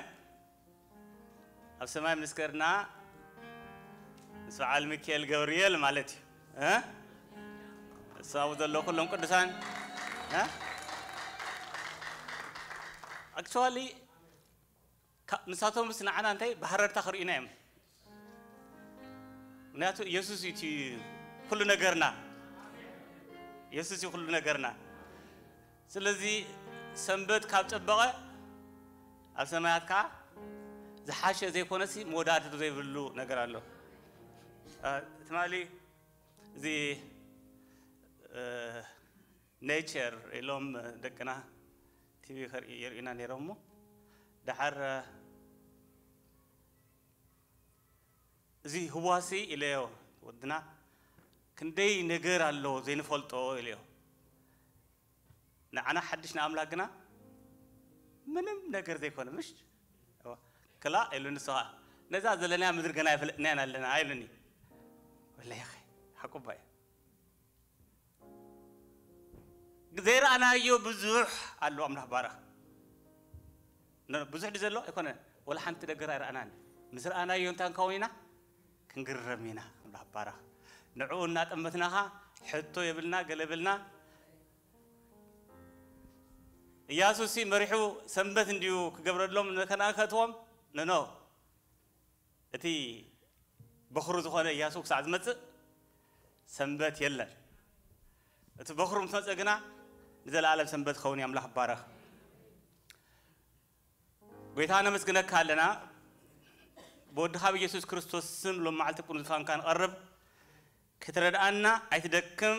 ኣብ ሰማይ ምስ ከድና ምስ በዓል ሚካኤል ገብርኤል ማለት እዩ እ? እሳቡ ዘሎ ኩሎም ቅዱሳን እ? ኣክቹዋሊ ካ- ንሳቶምስ ንዓና እንታይ ብሃረርታ ክርእዩና እዮም። ምክንያቱ ኢየሱስ እዩ እቲ ኩሉ ነገርና። ኢየሱስ እዩ ኩሉ ነገርና። ስለዚ ሰንበት ካብ ጸበቐ ኣብ ሰማያት ከዓ ዝሓሸ ዘይኮነሲ መወዳድሪ ዘይብሉ ነገር ኣሎ። እ፣ ትማሊ እዚ እ፣ ኔቸር ኢሎም ደቅና ቲቪ ከርኢ የርእዩና ነይሮም እሞ ደሓር እዚ ህዋሲ ኢለዮ ወድና ክንደይ ነገር ኣሎ ዘይንፈልጦ ኢለዮ። ንዓና ሓድሽ ንኣምላክ ግና ምንም ነገር ዘይኮነ ምሽ ክላ ኢሉ ንሱ ከዓ ነዛ ዘለናያ ምድሪ ገና ኣይፈለጥናያን ኣለና ኢሉኒ። ወላሂ ሓቁባ እዩ። ዘይረኣናዮ ብዙሕ ኣሎ ኣምላኽ ባረኽ። ነ- ብዙሕ ድዩ ዘሎ ኣይኮነ ወላ ሓንቲ ነገር ኣይረኣናን። ምስ ረኣናዮ እንታይ ንከውን ኢና ክንግረም ኢና። ኣምላኽ ባረኽ። ንዕኡ እናጠመትናኻ ሕቶ የብልና ገለ ብልና። ኢያሱሲ መሪሑ ሰንበት እንዲዩ ክገብረሎም ነከናከትዎም ነኖ እቲ በኹሩ ዝኾነ ኢያሱ ክሳዕ ዝመጽእ ሰንበት የለን። እቲ በኹሩ ምስ መጸ ግና ንዘለኣለም ሰንበት ክኸውን እዩ። ኣምላኽ ይባረኽ። ጎይታ ነመስግነካ ኣለና። ብወድኻ ብኢየሱስ ክርስቶስ ስም ሎም መዓልቲ ቅዱስ ዙፋንካ ንቐርብ። ክትረድኣና ኣይትደክም።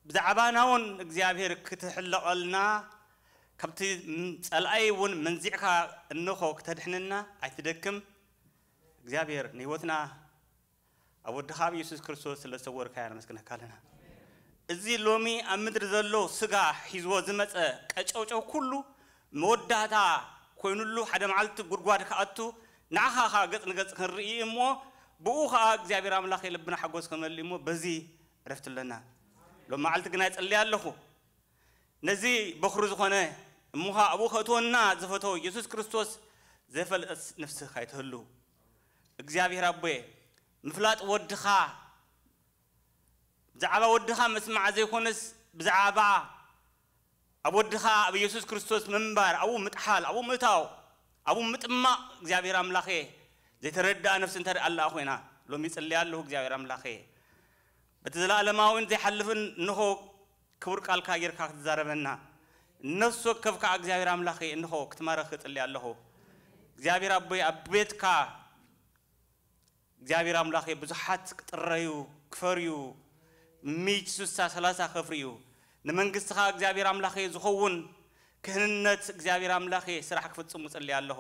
ብዛዕባና እውን እግዚኣብሔር ክትሕለቐልና፣ ካብቲ ጸላኢ እውን መንዚዕካ እንኾ ክተድሕንና ኣይትደክም። እግዚኣብሔር ንህይወትና ኣብ ወድኻ ኣብ ኢየሱስ ክርስቶስ ስለ ዝተወርካያ ነመስግነካ ኣለና። እዚ ሎሚ ኣብ ምድሪ ዘሎ ስጋ ሒዝዎ ዝመጸ ቀጨውጨው ኩሉ መወዳእታ ኮይኑሉ ሓደ መዓልቲ ጉድጓድ ክኣቱ ንዓኻ ኸኣ ገጽ ንገጽ ክንርኢ እሞ ብኡ ኸኣ እግዚኣብሔር ኣምላኽ የልብና ሓጎስ ክመልእ እሞ በዚ ዕረፍቲ ኣለና። ሎም መዓልቲ ግና ይጸልይ ኣለኹ። ነዚ በኹሪ ዝኾነ እሞ ኸኣ ኣብኡ ከእትወና ዝፈተው ኢየሱስ ክርስቶስ ዘይፈልጠስ ነፍስኻ ይትህሉ። እግዚኣብሔር ኣቦየ ምፍላጥ ወድኻ ብዛዕባ ወድኻ መስማዕ ዘይኮነስ ብዛዕባ ኣብ ወድኻ ኣብ ኢየሱስ ክርስቶስ ምንባር ኣብኡ ምጥሓል ኣብኡ ምእታው ኣብኡ ምጥማቕ እግዚኣብሔር ኣምላኸ ዘይተረድኣ ነፍሲ እንተ ደኣ ኣለኣ ኮይና ሎሚ ይጽልያ ኣለኹ እግዚኣብሔር ኣምላኸ በቲ ዘለኣለማዊን ዘይሓልፍን እንሆ ክቡር ቃልካ ጌርካ ክትዛረበና ነፍሲ ወከፍ ከዓ እግዚኣብሔር ኣምላኸ እንሆ ክትማረኽ እጽልያ ኣለኹ እግዚኣብሔር ኣቦይ ኣብ ቤትካ እግዚኣብሔር ኣምላኸ ብዙሓት ክጥረዩ ክፈርዩ ሚእቲ ሱሳ ሰላሳ ከፍርዩ ንመንግስትኻ እግዚኣብሔር ኣምላኸ ዝኸውን ክህንነት እግዚኣብሔር ኣምላኸ ስራሕ ክፍጽሙ ጸልየ ኣለኹ።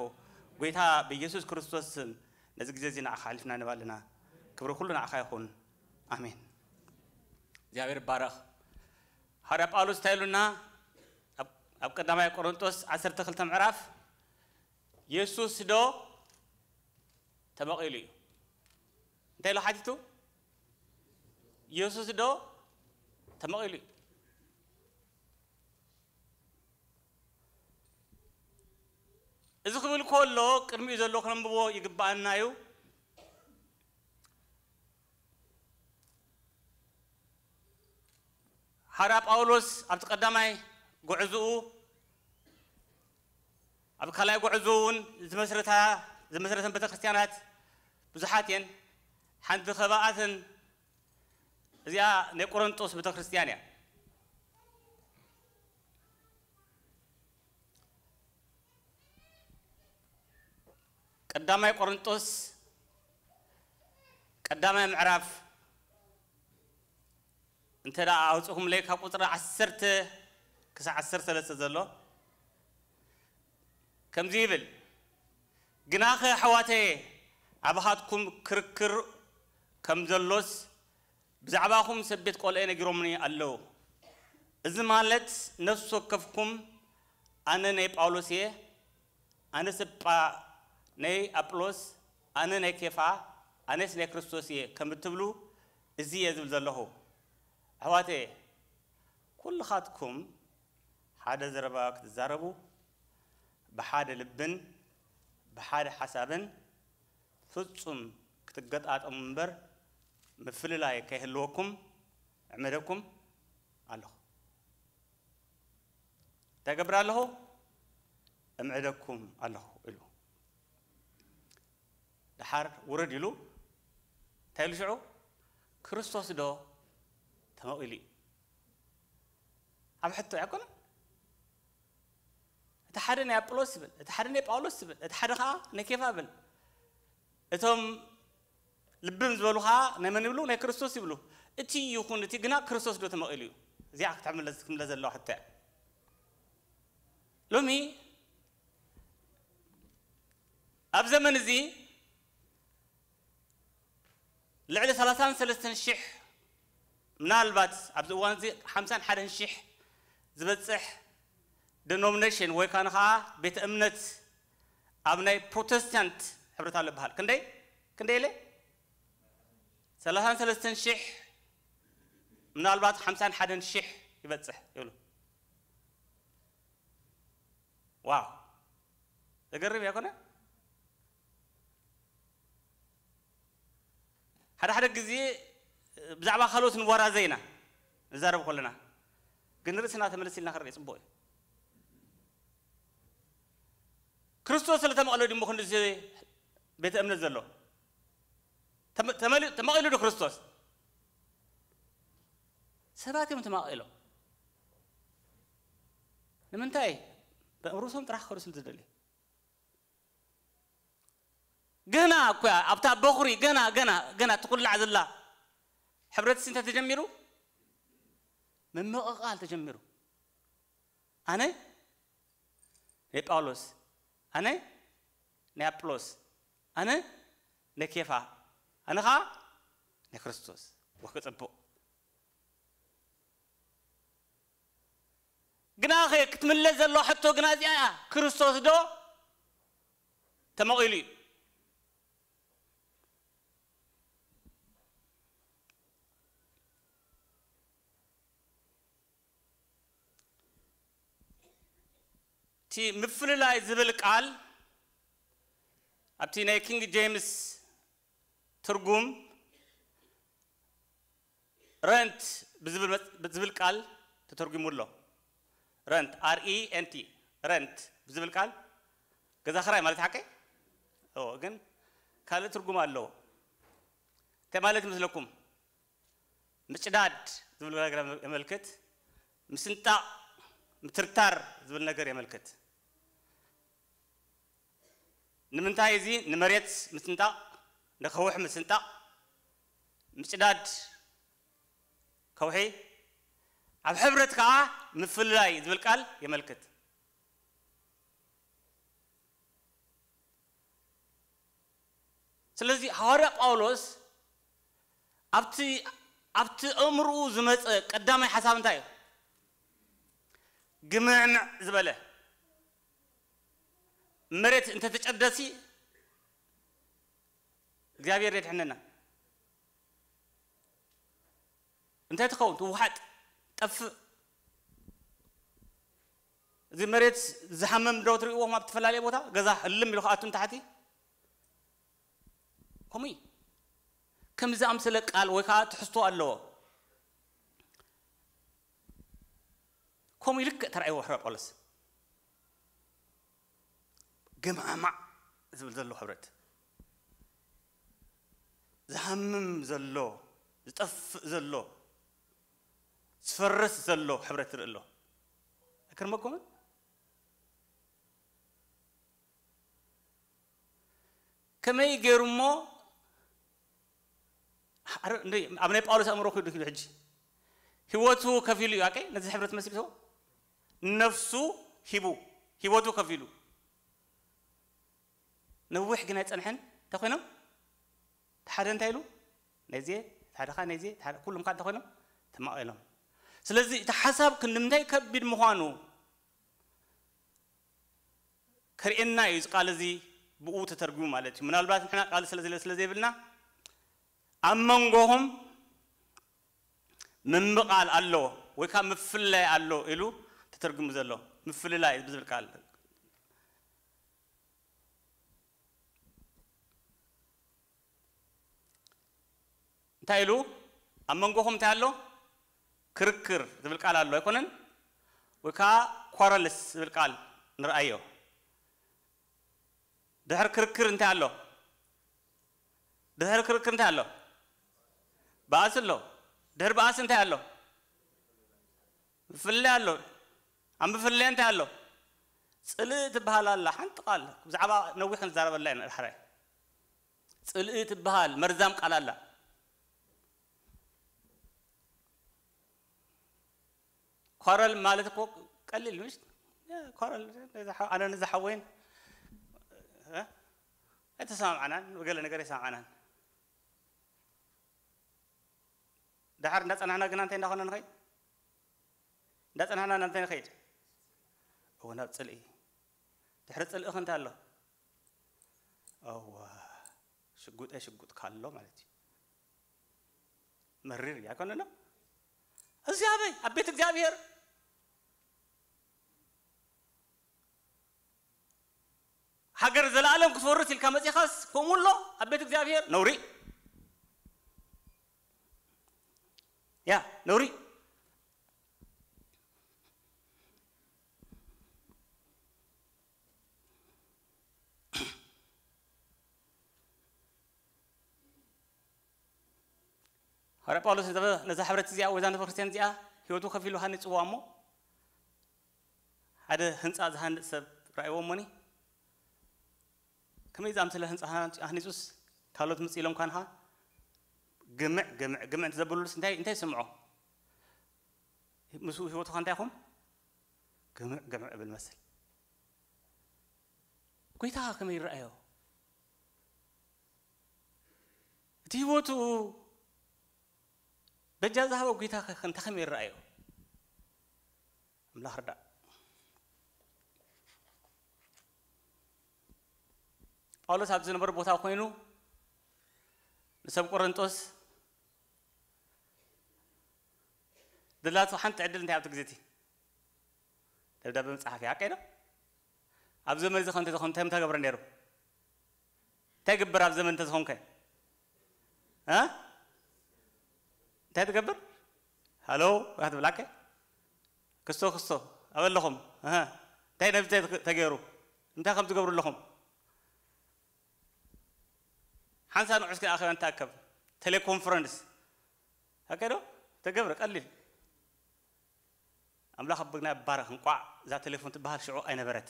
ጎይታ ብኢየሱስ ክርስቶስ ስም ነዚ ግዜ እዚ ንዓኻ ኣሕሊፍና ንህብ ኣለና። ክብሪ ኩሉ ንዓኻ ይኹን። ኣሜን። እግዚኣብሔር ይባረኽ። ሃዋርያ ጳውሎስ እንታይ ኢሉና? ኣብ ቀዳማይ ቆሮንጦስ ዓሰርተ ክልተ ምዕራፍ የሱስ ዶ ተመቒሉ እዩ እንታይ ኢሉ ሓቲቱ የሱስ ዶ ተመቒሉ እዩ እዚ ክብል ከሎ ቅድሚኡ ዘሎ ክነንብቦ ይግብኣና እዩ ሓራ ጳውሎስ ኣብቲ ቀዳማይ ጉዕዝኡ ኣብ ካልኣይ ጉዕዝኡ እውን ዝመስረታ ዝመስረተን ቤተክርስትያናት ብዙሓት እየን ሓንቲ ከባኣትን እዚኣ ናይ ቆሮንጦስ ቤተክርስትያን እያ ቀዳማይ ቆሮንጦስ ቀዳማይ ምዕራፍ እንተ ደኣ ኣውፅኹምለይ ካብ ቁፅሪ ዓሰርተ ክሳብ ዓሰርተ ሰለስተ ዘሎ ከምዚ ይብል ግናኸ ኣሕዋተየ ኣባኻትኩም ክርክር ከም ዘሎስ ብዛዕባኹም ሰብ ቤት ቆልኤ ነጊሮምኒ ኣለዉ እዚ ማለት ነፍሲ ወከፍኩም ኣነ ናይ ጳውሎስ እየ ኣነስ እባ ናይ ኣጵሎስ ኣነ ናይ ኬፋ ኣነስ ናይ ክርስቶስ እየ ከም እትብሉ እዚ እየ ዝብል ዘለኹ ኣሕዋተየ ኩልኻትኩም ሓደ ዘረባ ክትዛረቡ ብሓደ ልብን ብሓደ ሓሳብን ፍጹም ክትገጣጠሙ እምበር ምፍልላይ ከይህልወኩም እዕመደኩም ኣለኹ እንታይ ገብር ኣለኹ እምዕደኩም ኣለኹ ኢሉ ደሓር ውረድ ኢሉ እንታይ ኢሉ ሽዑ ክርስቶስ ዶ ተመቒሉ እዩ ኣብ ሕቶ ኣይኮነ እቲ ሓደ ናይ ኣጵሎስ ይብል እቲ ሓደ ናይ ጳውሎስ ይብል እቲ ሓደ ከዓ ናይ ኬፋ ይብል እቶም ልብም ዝበሉ ከዓ ናይ መን ይብሉ ናይ ክርስቶስ ይብሉ እቲ ይኹን እቲ ግና ክርስቶስ ዶ ተመቒሉ እዩ እዚኣ ክትምለስ ክትምለስ ዘለዋ ሕቶ እያ ሎሚ ኣብ ዘመን እዚ ልዕሊ ሰላሳን ሰለስተን ሽሕ ምናልባት ኣብዚ እዋን እዚ ሓምሳን ሓደን ሽሕ ዝበፅሕ ደኖሚኔሽን ወይ ካን ከዓ ቤተ እምነት ኣብ ናይ ፕሮቴስታንት ሕብረት ኣሎ ይበሃል ክንደይ ክንደይ ኢለ ሰላሳን ሰለስተን ሽሕ ምናልባት ሓምሳን ሓደን ሽሕ ይበፅሕ ይብሉ ዋው ዘገርም እያ ኮነ ሓደ ሓደ ግዜ ብዛዕባ ካልኦት ንወራዘ ኢና ንዛረብ ከለና ግን ርእስና ተመለስ ኢልና ክንርኢ ፅቡቅ እዩ ክርስቶስ ስለተመቐለ ድሞ ክንዲ ቤተ እምነት ዘሎ ተመቒሉ ዶ ክርስቶስ ሰባት እዮም ተማቒሎም ንምንታይ? ርእሶም ጥራሕ ክኸዱ ስለ ዝደልዩ። ገና እኳ ኣብታ በኹሪ ገና ገና ገና ትኹላዕ ዘላ ሕብረት እንታይ ተጀሚሩ? ምምቕቓል ተጀሚሩ። ኣነ ናይ ጳውሎስ፣ ኣነ ናይ ኣጵሎስ፣ ኣነ ናይ ኬፋ፣ ኣነ ኸዓ ናይ ክርስቶስ። ወክ ጽቡቕ። ግና ኸ ክትምለስ ዘለዋ ሕቶ ግና እዚኣ እያ፣ ክርስቶስ ዶ ተመቒሉ እዩ? እቲ ምፍልላይ ዝብል ቃል ኣብቲ ናይ ኪንግ ጄምስ ትርጉም ረንት ብዝብል መጽ- ብዝብል ቃል ተተርጉሙ ኣሎ። ረንት፣ R E N T፣ ረንት ብዝብል ቃል ገዛ ኽራይ ማለት ሓቀይ? ኦ፣ ግን ካልእ ትርጉም ኣለዎ። እንታይ ማለት ይመስለኩም? ምጭዳድ ዝብል ነገር የመልክት። ምስንጣቕ፣ ምትርታር ዝብል ነገር የመልክት። ንምንታይ እዚ ንመሬት ምስንጣቕ፣ ንኸውሒ ምስንጣቕ፣ ምጭዳድ ከውሒ፣ ኣብ ሕብረት ከኣ ምፍልላይ ዝብል ቃል የመልክት። ስለዚ ሃዋርያ ጳውሎስ ኣብቲ ኣብቲ ኣእምርኡ ዝመጸ ቀዳማይ ሓሳብ እንታይ እዩ? ግምዕምዕ ዝበለ መሬት እንተተጨደሲ እግዚኣብሔር የድሕነና። እንታይ ትኸውን? ትውሓጥ፣ ጠፍእ። እዚ መሬት ዝሃመም ዶ ትርእይዎም ኣብ ዝተፈላለየ ቦታ ገዛ ህልም ኢሉ ክኣቱ ንታሕቲ? ከምኡ እዩ። ከምዚ ዝኣምሰለ ቃል ወይ ከዓ ትሕዝቶ ኣለዎ። ከምኡ ይልክዕ ተራእይዎ ሕረ ጳውሎስ። ገማዕማዕ ዝብል ዘሎ ሕብረት፣ ዝሃምም ዘሎ፣ ዝጠፍእ ዘሎ፣ ዝፈርስ ዘሎ ሕብረት ይርኢ ኣሎ። ኣይከርመኩምን? ከመይ ገይሩ እሞ፣ ኣረ፣ እንደ-፣ ኣብ ናይ ጳውሎስ ኣእምሮ ክዱ ክዱ ሕጂ ህይወቱ ከፊሉ እዩ። ኣቀ ነዚ ሕብረት መሲሉ ሰው ነፍሱ ሂቡ፣ ህይወቱ ከፊሉ። ነዊሕ ግን ኣይጸንሐን። እንታይ ኮይኖም? እቲ ሓደ እንታይ ኢሉ? ነዜ፣ እቲ ሓደ ኸዓ ነዜ፣ እቲ ሓደ፣ ኩሎም ከዓ እንታይ ኮይኖም? ተማቒሎም። ስለዚ እቲ ሓሳብ ክንዲ ምንታይ ከቢድ ምዃኑ ከርእየና እዩ። እዚ ቃል እዚ ብኡ ተተርጉሙ ማለት እዩ። ምናልባት ንሕና ቃል ስለ ዘለ-፣ ስለ ዘይብልና ኣብ መንጎኹም ምምቓል ኣሎ ወይ ከዓ ምፍልላይ ኣሎ ኢሉ ተተርጉሙ ዘሎ። ምፍልላይ ብዝብል ቃል እንታይ ኢሉ? ኣብ መንጎኹም እንታይ ኣሎ? ክርክር ዝብል ቃል ኣሎ ኣይኮነን? ወይ ከዓ ኳረልስ ዝብል ቃል ንርኣዮ። ድሕሪ ክርክር እንታይ ኣሎ? ድሕሪ ክርክር እንታይ ኣሎ? ባእሲ ኣሎ። ድሕሪ ባእሲ እንታይ ኣሎ? ምፍልላይ ኣሎ። ኣብ ምፍልላይ እንታይ ኣሎ? ጽልኢ ትበሃል ኣላ። ሓንቲ ቃል ብዛዕባ ነዊሕ ክንዛረበላ ኢና ድሕራይ። ጽልኢ ትበሃል መርዛም ቃል ኣላ። ኳረል ማለት እኮ ቀሊል ምሽ? ያ፣ ኳረል፣ ነዛ ሓ-፣ ኣነ ነዛ ሓወይን፣ እ? ኣይተሰማምዓናን፣ ብገለ ነገር ኣይሰማምዓናን። ደሓር እንዳጸናሕና ግና እንታይ እንዳኾነ ንኸይድ? እንዳጸናሕና ናብ እንታይ ንኸይድ? እወ፣ ናብ ጽልኢ። ድሕሪ ጽልኢ ከ እንታይ ኣሎ? እወ፣ ሽጉጠይ ሽጉጥካ ኣሎ ማለት እዩ። መሪር እዩ ኣይኮነን? እዚ ኣበይ? ኣብ ቤት እግዚኣብሔር። ሃገር ዘለኣለም ክትወርስ ኢልካ መጺኻስ ከምኡ ኣሎ ኣብ ቤት እግዚኣብሔር? ነውሪ። ያ፣ ነውሪ። ሃዋርያ ጳውሎስ ነዛ፣ ነዛ ሕብረት እዚኣ ወይ እዛ ቤተክርስትያን እዚኣ ህይወቱ ከፊሉ ሃኒጽዋ እሞ፣ ሓደ ህንፃ ዝሃንፅ ሰብ ረኣይዎ እሞኒ፣ ከመይ ዝኣምሰለ ህንፃ ሃንፂ-፣ ሃኒፁስ ካልኦት ምፅ ኢሎም ካንኻ ግምዕ፣ ግምዕ፣ ግምዕ እንተዘበሉሉስ እንታይ፣ እንታይ ይስምዖ? ምስኡ ህይወቱ ከ እንታይ ይኹም? ግምዕ፣ ግምዕ እብል መስል። ጎይታ ከመይ ይረኣዮ? እቲ ህይወቱ በጃ ዝሃበ ጎይታ ከ እንታይ ከመይ ይረኣዮ? ኣምላኽ ርዳእ። ጳውሎስ ኣብ ዝነበረ ቦታ ኮይኑ ንሰብ ቆረንጦስ ድላቱ ሓንቲ ዕድል እንታይ ኣብቲ ግዜ እቲ ደብዳቤ መጽሓፍ እያ፣ ቀይዶ? ኣብ ዘመን እዚ ከንተ ዝኾን እንታይ ምተገብረ ነይሩ? እንታይ ግብር ኣብ ዘመን እንተዝኾንከ? እ? እንታይ ትገብር? ሃሎ፣ ዋት ብላከ? ክስቶ፣ ክስቶ፣ ኣበለኹም? እህ፣ እንታይ ነብዚ እንታይ ተገይሩ? እንታይ ከም ትገብሩ ኣለኹም? ሓንሳ ንዑስ ግን ኣኼባ ንተኣከብ። ቴሌኮንፈረንስ። ኣከዶ? ተገብረ፣ ቀሊል። ኣምላኽ ብግና ይባረኽ። እንቋዕ እዛ ቴሌፎን ትበሃል ሽዑ ኣይነበረት።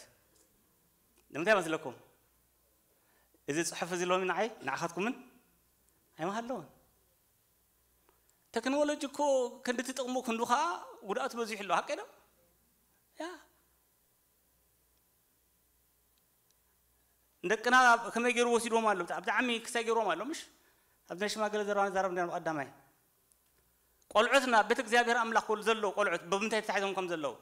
ንምንታይ መስለኩም? እዚ ጽሑፍ እዚ ሎሚ ንዓይ፣ ንዓኻትኩምን ኣይምሃለውን። ቴክኖሎጂ እኮ ክንዲ ትጥቕሙ ክንዱ ኸዓ ጉድኣቱ በዚሑ ኣሎ። ሓቀይ ዶ? ያ። ንደቅና ከመይ ገይሩ ወሲድዎም ኣሎ? ብጣ-፣ ብጣዕሚ ክሳይ ገይርዎም ኣሎ፣ ምሽ? ኣብ ናይ ሽማግለ ዘረባ ንዛረብ ነርና ቀዳማይ። ቆልዑትና ቤት እግዚኣብሔር ኣምላኽ ክብሉ ዘለዉ ቆልዑት ብምንታይ ተታሒዞም ከም ዘለዉ።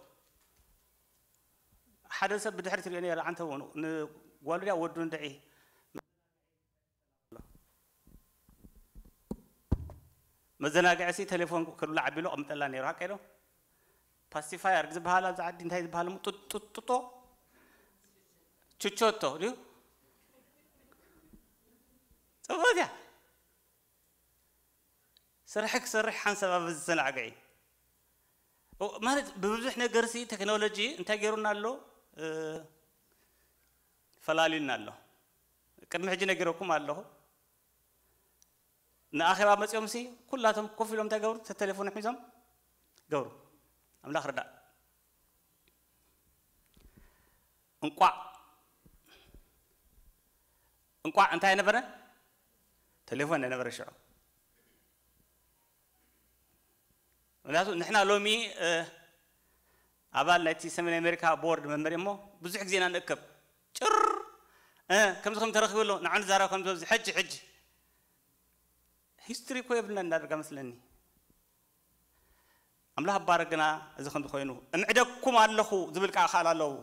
ሓደ ሰብ ብድሕሪ ትሪኦ ነይረ፣ ዓንተቦ ንጓሉ ድያ ወዱ ንድዒ መዘናግዒ ሲ ቴሌፎን ክብላ ዓቢሉ ኣቐምጠላ ነይሩ። ሓቀይ ዶ? ፓሲፋየር ዝበሃል ኣብዚ ዓዲ እንታይ ዝበሃል እሞ ጡጥ-፣ ጡጥ-፣ ጡጦ? ቹቾቶ ድዩ? ጽቡቕ እያ። ስራሕ ክሰርሕ ሓንሳብ ኣብ ዝተናግዒ። ኦ፣ ማለት ብብዙሕ ነገር ሲ ቴክኖሎጂ እንታይ ገይሩና ኣሎ? እ፣ ፈላልዩና ኣሎ። ቅድሚ ሕጂ ነጊረኩም ኣለኹ። ንኣኼባ መጺኦም ሲ ኩላቶም ኮፍ ኢሎም እንታይ ገብሩ? ተቴሌፎን ሒዞም ገብሩ። ኣምላኽ ርዳእ። እንቋዕ፣ እንቋዕ እንታይ ነበረ? ቴሌፎን ነበረ ሽዑ። ምክንያቱ ንሕና ሎሚ፣ እ፣ ኣባል ናይቲ ሰሜን ኣሜሪካ ቦርድ መመሪ እሞ ብዙሕ ግዜና ንእከብ። ጭር፣ እ፣ ከምዚ ከም ተረኺቡ ኣሎ፣ ንዓ ንዛረብ ከምዚ፣ ከምዚ፣ ሕጂ፣ ሕጂ። ሂስትሪ እኮ የብልና እንዳደርጋ መስለኒ። ኣምላኽ ባረክ ግና እዚ ከምዚ ኮይኑ፣ "እምዕደኩም ኣለኹ" ዝብል ቃል ኣለዉ።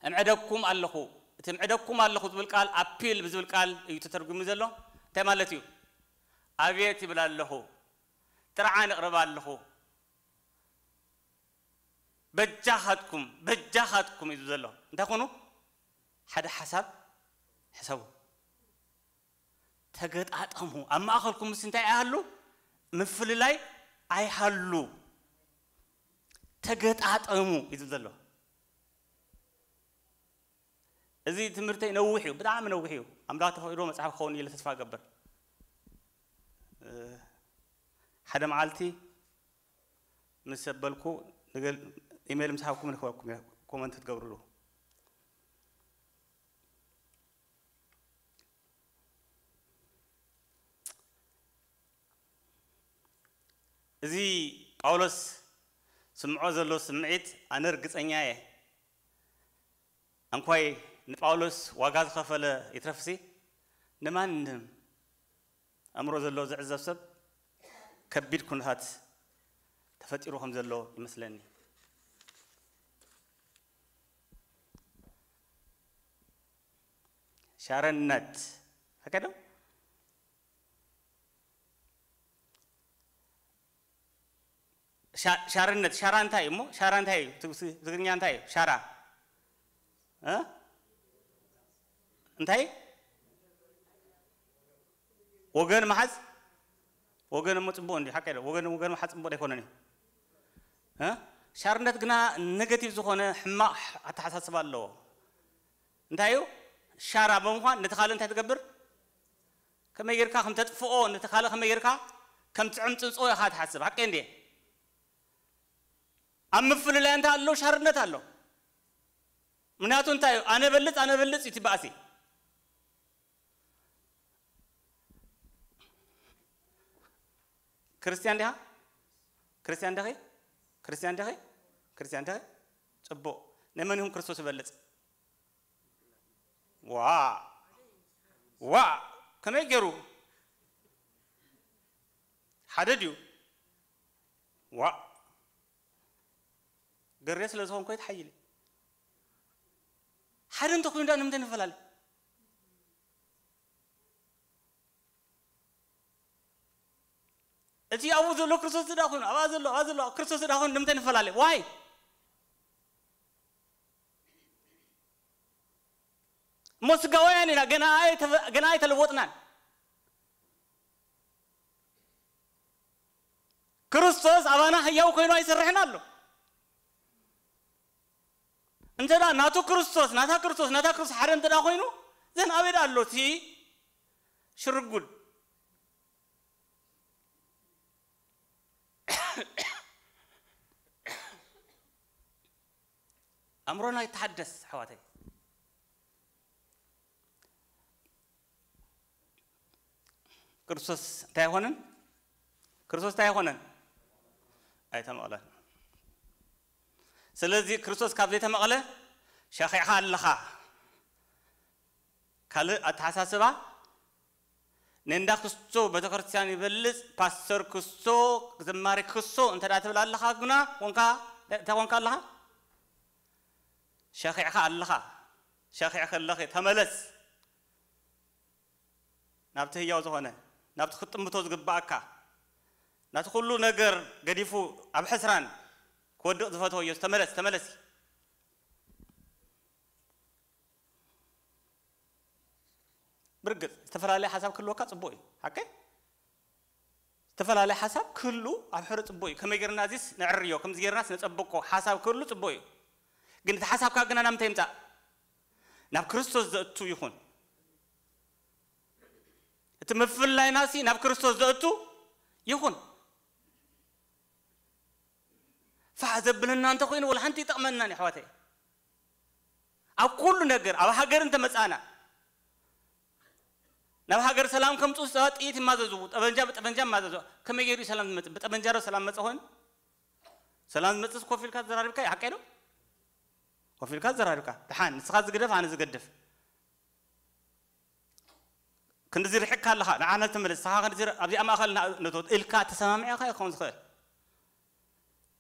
"እምዕደኩም ኣለኹ"፣ እቲ "እምዕደኩም ኣለኹ" ዝብል ቃል ኣፒል ብዝብል ቃል እዩ ተተርጉሙ ዘሎ። እንታይ ማለት እዩ? "ኣብየት" ይብል ኣለኹ፣ "ጥርዓን እቕርብ ኣለኹ፣ በጃኻትኩም፣ በጃኻትኩም" እዩ ዘሎ። እንታይ ኮኑ? ሓደ ሓሳብ ሕሰቡ። ተገጣጠሙ። ኣብ ማእኸልኩም ምስ እንታይ ኣይሃሉ? ምፍልላይ ኣይሃሉ። ተገጣጠሙ እዩ ዝብል ዘሎ። እዚ ትምህርተይ ነዊሕ እዩ፣ ብጣዕሚ ነዊሕ እዩ። ኣምላኽ ተፈቒድዎ መጽሓፍ ክኸውን ኢለ ተስፋ እገብር። እ፣ ሓደ መዓልቲ ምስ ዘበልኩ ንገል-፣ ኢሜይል ምስ ሃብኩም ንክበኩም እየ፣ ኮመንት ትገብሩሉ። እዚ ጳውሎስ ስምዖ ዘሎ ስምዒት ኣነ ርግጸኛ እየ። ኣንኳይ ንጳውሎስ ዋጋ ዝኸፈለ ይትረፍሲ፣ ንማንም ኣእምሮ ዘለዎ ዝዕዘብ ሰብ ከቢድ ኩነታት ተፈጢሩ ከም ዘሎ ይመስለኒ። ሻረነት፣ ሓቀ ዶ? ሻ-፣ ሻርነት፣ ሻራ እንታይ እዩ እሞ? ሻራ እንታይ እዩ? ትግ-፣ ትግርኛ እንታይ እዩ? ሻራ። እ? እንታይ? ወገን መሓዝ? ወገን እሞ ጽቡቕ እንዲ፣ ሓቀ ዶ? ወገን፣ ወገን መሓዝ ጽቡቕ ኣይኮነን እዩ። እ? ሻርነት ግና ኔጋቲቭ ዝኾነ ሕማቕ ኣተሓሳስባ ኣለዎ። እንታይ እዩ? ሻራ ብምዃን ነቲ ካልእ እንታይ ትገብር? ከመይ ጌርካ ከም ተጥፍኦ፣ ነቲ ካልእ ከመይ ጌርካ ከም ትዕምጽጾ ኢኻ ትሓስብ። ሓቀይ እንድየ? ኣብ ምፍልላይ እንታይ ኣሎ? ሻርነት ኣሎ። ምክንያቱ እንታይ እዩ? ኣነ በልጽ፣ ኣነ በልጽ እዩ እቲ ባእሲ። ክርስትያን ዲኻ? ክርስትያን ዲኺ? ክርስትያን ዲኺ? ክርስትያን ዲኺ? ጽቡቕ። ናይ መን ይኹን ክርስቶስ ይበልጽ? ዋ! ዋ! ከመይ ገይሩ? ሓደ ድዩ? ዋ! ገሬ ስለ ዝኾንኩ ኣይትሓይሊ። ሓደ እንተኾይኑ ዳ ንምንታይ ንፈላለ? እቲ ኣብኡ ዘሎ ክርስቶስ ዝዳ ኮይኑ፣ ኣብኣ ዘሎ፣ ኣብኣ ዘሎ ክርስቶስ ዝዳ ኮይኑ ንምንታይ ንፈላለ? ዋይ? እሞ ስጋውያን ኢና፣ ገና ኣይተፈ-፣ ገና ኣይተለወጥናን። ክርስቶስ ኣባና ህያው ኮይኑ ኣይሰርሕን ኣሎ። እንተ ደኣ ናቱ ክርስቶስ፣ ናታ ክርስቶስ፣ ናታ ክርስቶስ ሓደ እንተ ደኣ ኮይኑ፣ ዘን ኣበይ ደኣ ኣሎ እቲ ሽርጉድ? ኣእምሮና ይተሓደስ፣ ኣሕዋተይ። ክርስቶስ እንታይ ኣይኾነን? ክርስቶስ እንታይ ኣይኾነን? ኣይተመቕለን። ስለዚ ክርስቶስ ካብ ዘይተመቕለ ሸኺዕኻ ኣለኻ። ካልእ ኣተሓሳስባ፣ ንእንዳ ክስቶ ቤተክርስትያን ይበልጽ፣ ፓስተር ክስቶ፣ ዘማሪ ክስቶ እንተ ደኣ ትብል ኣለኻ ግና፣ ኮንካ፣ እንታይ ኮንካ ኣለኻ? ሸኺዕኻ ኣለኻ። ሸኺዕካ ኣለኺ። ተመለስ። ናብቲ ህያው ዝኾነ፣ ናብቲ ክትጥምቶ ዝግብኣካ፣ ናቲ ኩሉ ነገር ገዲፉ ኣብ ሕስራን ክወድቕ ዝፈተወዮ ተመለስ፣ ተመለሲ። ብርግጽ፣ ዝተፈላለየ ሓሳብ ክህልወካ ጽቡቕ እዩ። ሓቀይ? ዝተፈላለየ ሓሳብ ክህሉ ኣብ ሕረ ጽቡቕ እዩ። ከመይ ጌርና እዚስ ነዕርዮ፣ ከምዚ ጌርናስ ነጸብቆ ሓሳብ ክህሉ ጽቡቕ እዩ። ግን እቲ ሓሳብካ ግና ናብ ምንታይ ይምጻእ? ናብ ክርስቶስ ዘእቱ ይኹን። እቲ ምፍልላይናሲ ናብ ክርስቶስ ዘእቱ ይኹን። ፋሕ ዘብለና እንተኾይኑ ወላ ሓንቲ ይጠቕመናን፣ ኣሕዋተይ። ኣብ ኩሉ ነገር፣ ኣብ ሃገር እንተመጻና፣ ናብ ሃገር ሰላም ከምጽኡ ሰባት ጥይት ይማዘዙ፣ ጠበንጃ ብጠበንጃ ይማዘዙ። ከመይ ገይሩ እዩ ሰላም ዝመጽእ? ብጠበንጃ ዶ ሰላም መጸ ኮይኑ? ሰላም ዝመጽእስ ኮፍ ኢልካ ተዘራሪብካ እዩ፣ ሓቀይ ዶ? ኮፍ ኢልካ ተዘራሪብካ። ደሓን፣ ንስኻ ዝግደፍ፣ ኣነ ዝገድፍ። ክንድዚ ርሒቕካ ኣለኻ፣ ንዓና ተመለስ፣ ንስኻ ክንድዚ ር-፣ ኣብዚኣ ማእኸል ና-፣ ነቶ ኢልካ ተሰማሚዕካ ይኸውን ዝኽእል።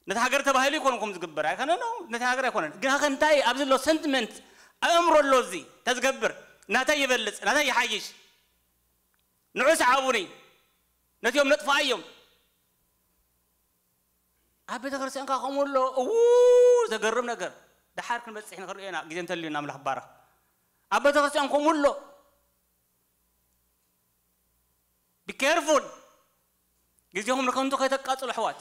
ነቲ ሃገር ተባሂሉ ይኮነ ከምኡ ዝግበር፣ ኣይኮነን፣ ነቲ ሃገር ኣይኮነን። ግን ከ እንታይ ኣብዚ ኣሎ ሰንቲመንት፣ ኣእምሮ ኣሎ፣ እዚ ተዝገብር፣ ናታይ ይበልጽ፣ ናታይ ይሓይሽ፣ ንዑ ሰዓቡኒ፣ ነቲኦም ነጥፍኣዮም። ኣብ ቤተ ክርስቲያን ከ ከምኡ ኣሎ፣ እዉ፣ ዘገርም ነገር። ደሓር ክንበጽሕ ንኽርኢ ኢና፣ ግዜ እንተልዩና ኣምላኽ ይባረኽ። ኣብ ቤተ ክርስቲያን ከምኡ ኣሎ። Be careful። ግዜኹም ንከንቱ ከይተቃጽሉ ኣሕዋት።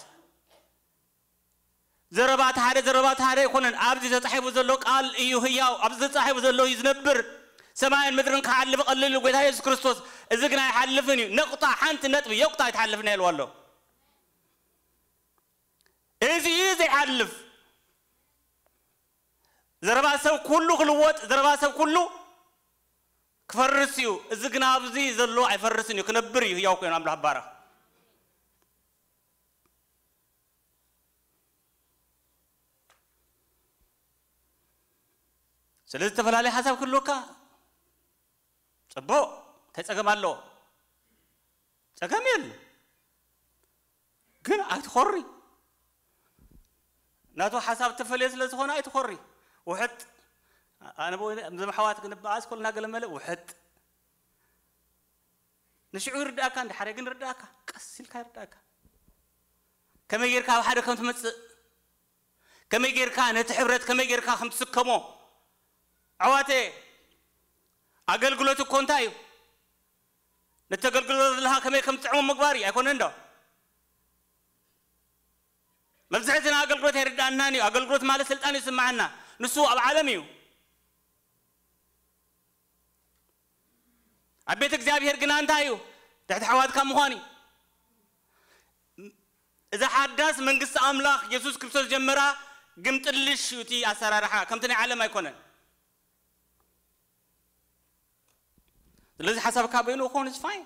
ዘረባ እቲ ሓደ፣ ዘረባ እቲ ሓደ ኣይኮነን። ኣብዚ ተጻሒፉ ዘሎ ቃል እዩ ህያው። ኣብዚ ተጻሒፉ ዘሎ እዩ ዝነብር። ሰማይን ምድርን ክሓልፍ ቀሊል እዩ፣ ጎይታ የሱስ ክርስቶስ። እዚ ግን ኣይሓልፍን እዩ። ነቑጣ፣ ሓንቲ ነጥቢ፣ የቑጣ ኣይትሓልፍን ኢልዎ ኣሎ። እዚ እዩ ዘይሓልፍ። ዘረባ ሰብ ኩሉ ክልወጥ፣ ዘረባ ሰብ ኩሉ ክፈርስ እዩ። እዚ ግን ኣብዚ ዘሎ ኣይፈርስን እዩ፣ ክነብር እዩ፣ ህያው ኮይኑ ኣምላኽ ይባረኽ። ስለዚ ዝተፈላለየ ሓሳብ ክህልወካ ጽቡቕ፣ እንታይ ጸገም ኣለዎ? ጸገም የሉ። ግን ኣይትኾሪ። ናቱ ሓሳብ ተፈልየ ስለ ዝኾነ ኣይትኾሪ። ውሕጥ፣ ኣነ ብወይ-፣ እዞም ኣሕዋት ግን በኣስ ኮልና ገለ መለ ውሕጥ። ንሽዑ ይርድኣካ፣ እንድሓረ ግን ይርድኣካ፣ ቀስ ኢልካ ይርድኣካ። ከመይ ጌርካ ኣብ ሓደ ከም ትመጽእ፣ ከመይ ጌርካ ነቲ ሕብረት ከመይ ጌርካ ከም ትስከሞ። ኣሕዋተየ፣ ኣገልግሎት እኮ እንታይ እዩ? ነቲ ኣገልግሎት ዘለኻ ከመይ ከም ትጥዕሞ ምግባር እዩ፣ ኣይኮነን ዶ? መብዝሕትና ኣገልግሎት ኣይርድኣናን እዩ። ኣገልግሎት ማለት ስልጣን እዩ ዝስምዓና። ንሱ ኣብ ዓለም እዩ። ኣብ ቤት እግዚኣብሔር ግና እንታይ እዩ? ትሕቲ ኣሕዋትካ ምዃን እዩ። እዛ ሓዳስ መንግስቲ ኣምላኽ የሱስ ክርስቶስ ጀመራ። ግምጥልሽ እዩ እቲ ኣሰራርሓ፣ ከምቲ ናይ ዓለም ኣይኮነን። ስለዚ ሓሳብካ በይኑ ክኾን is fine።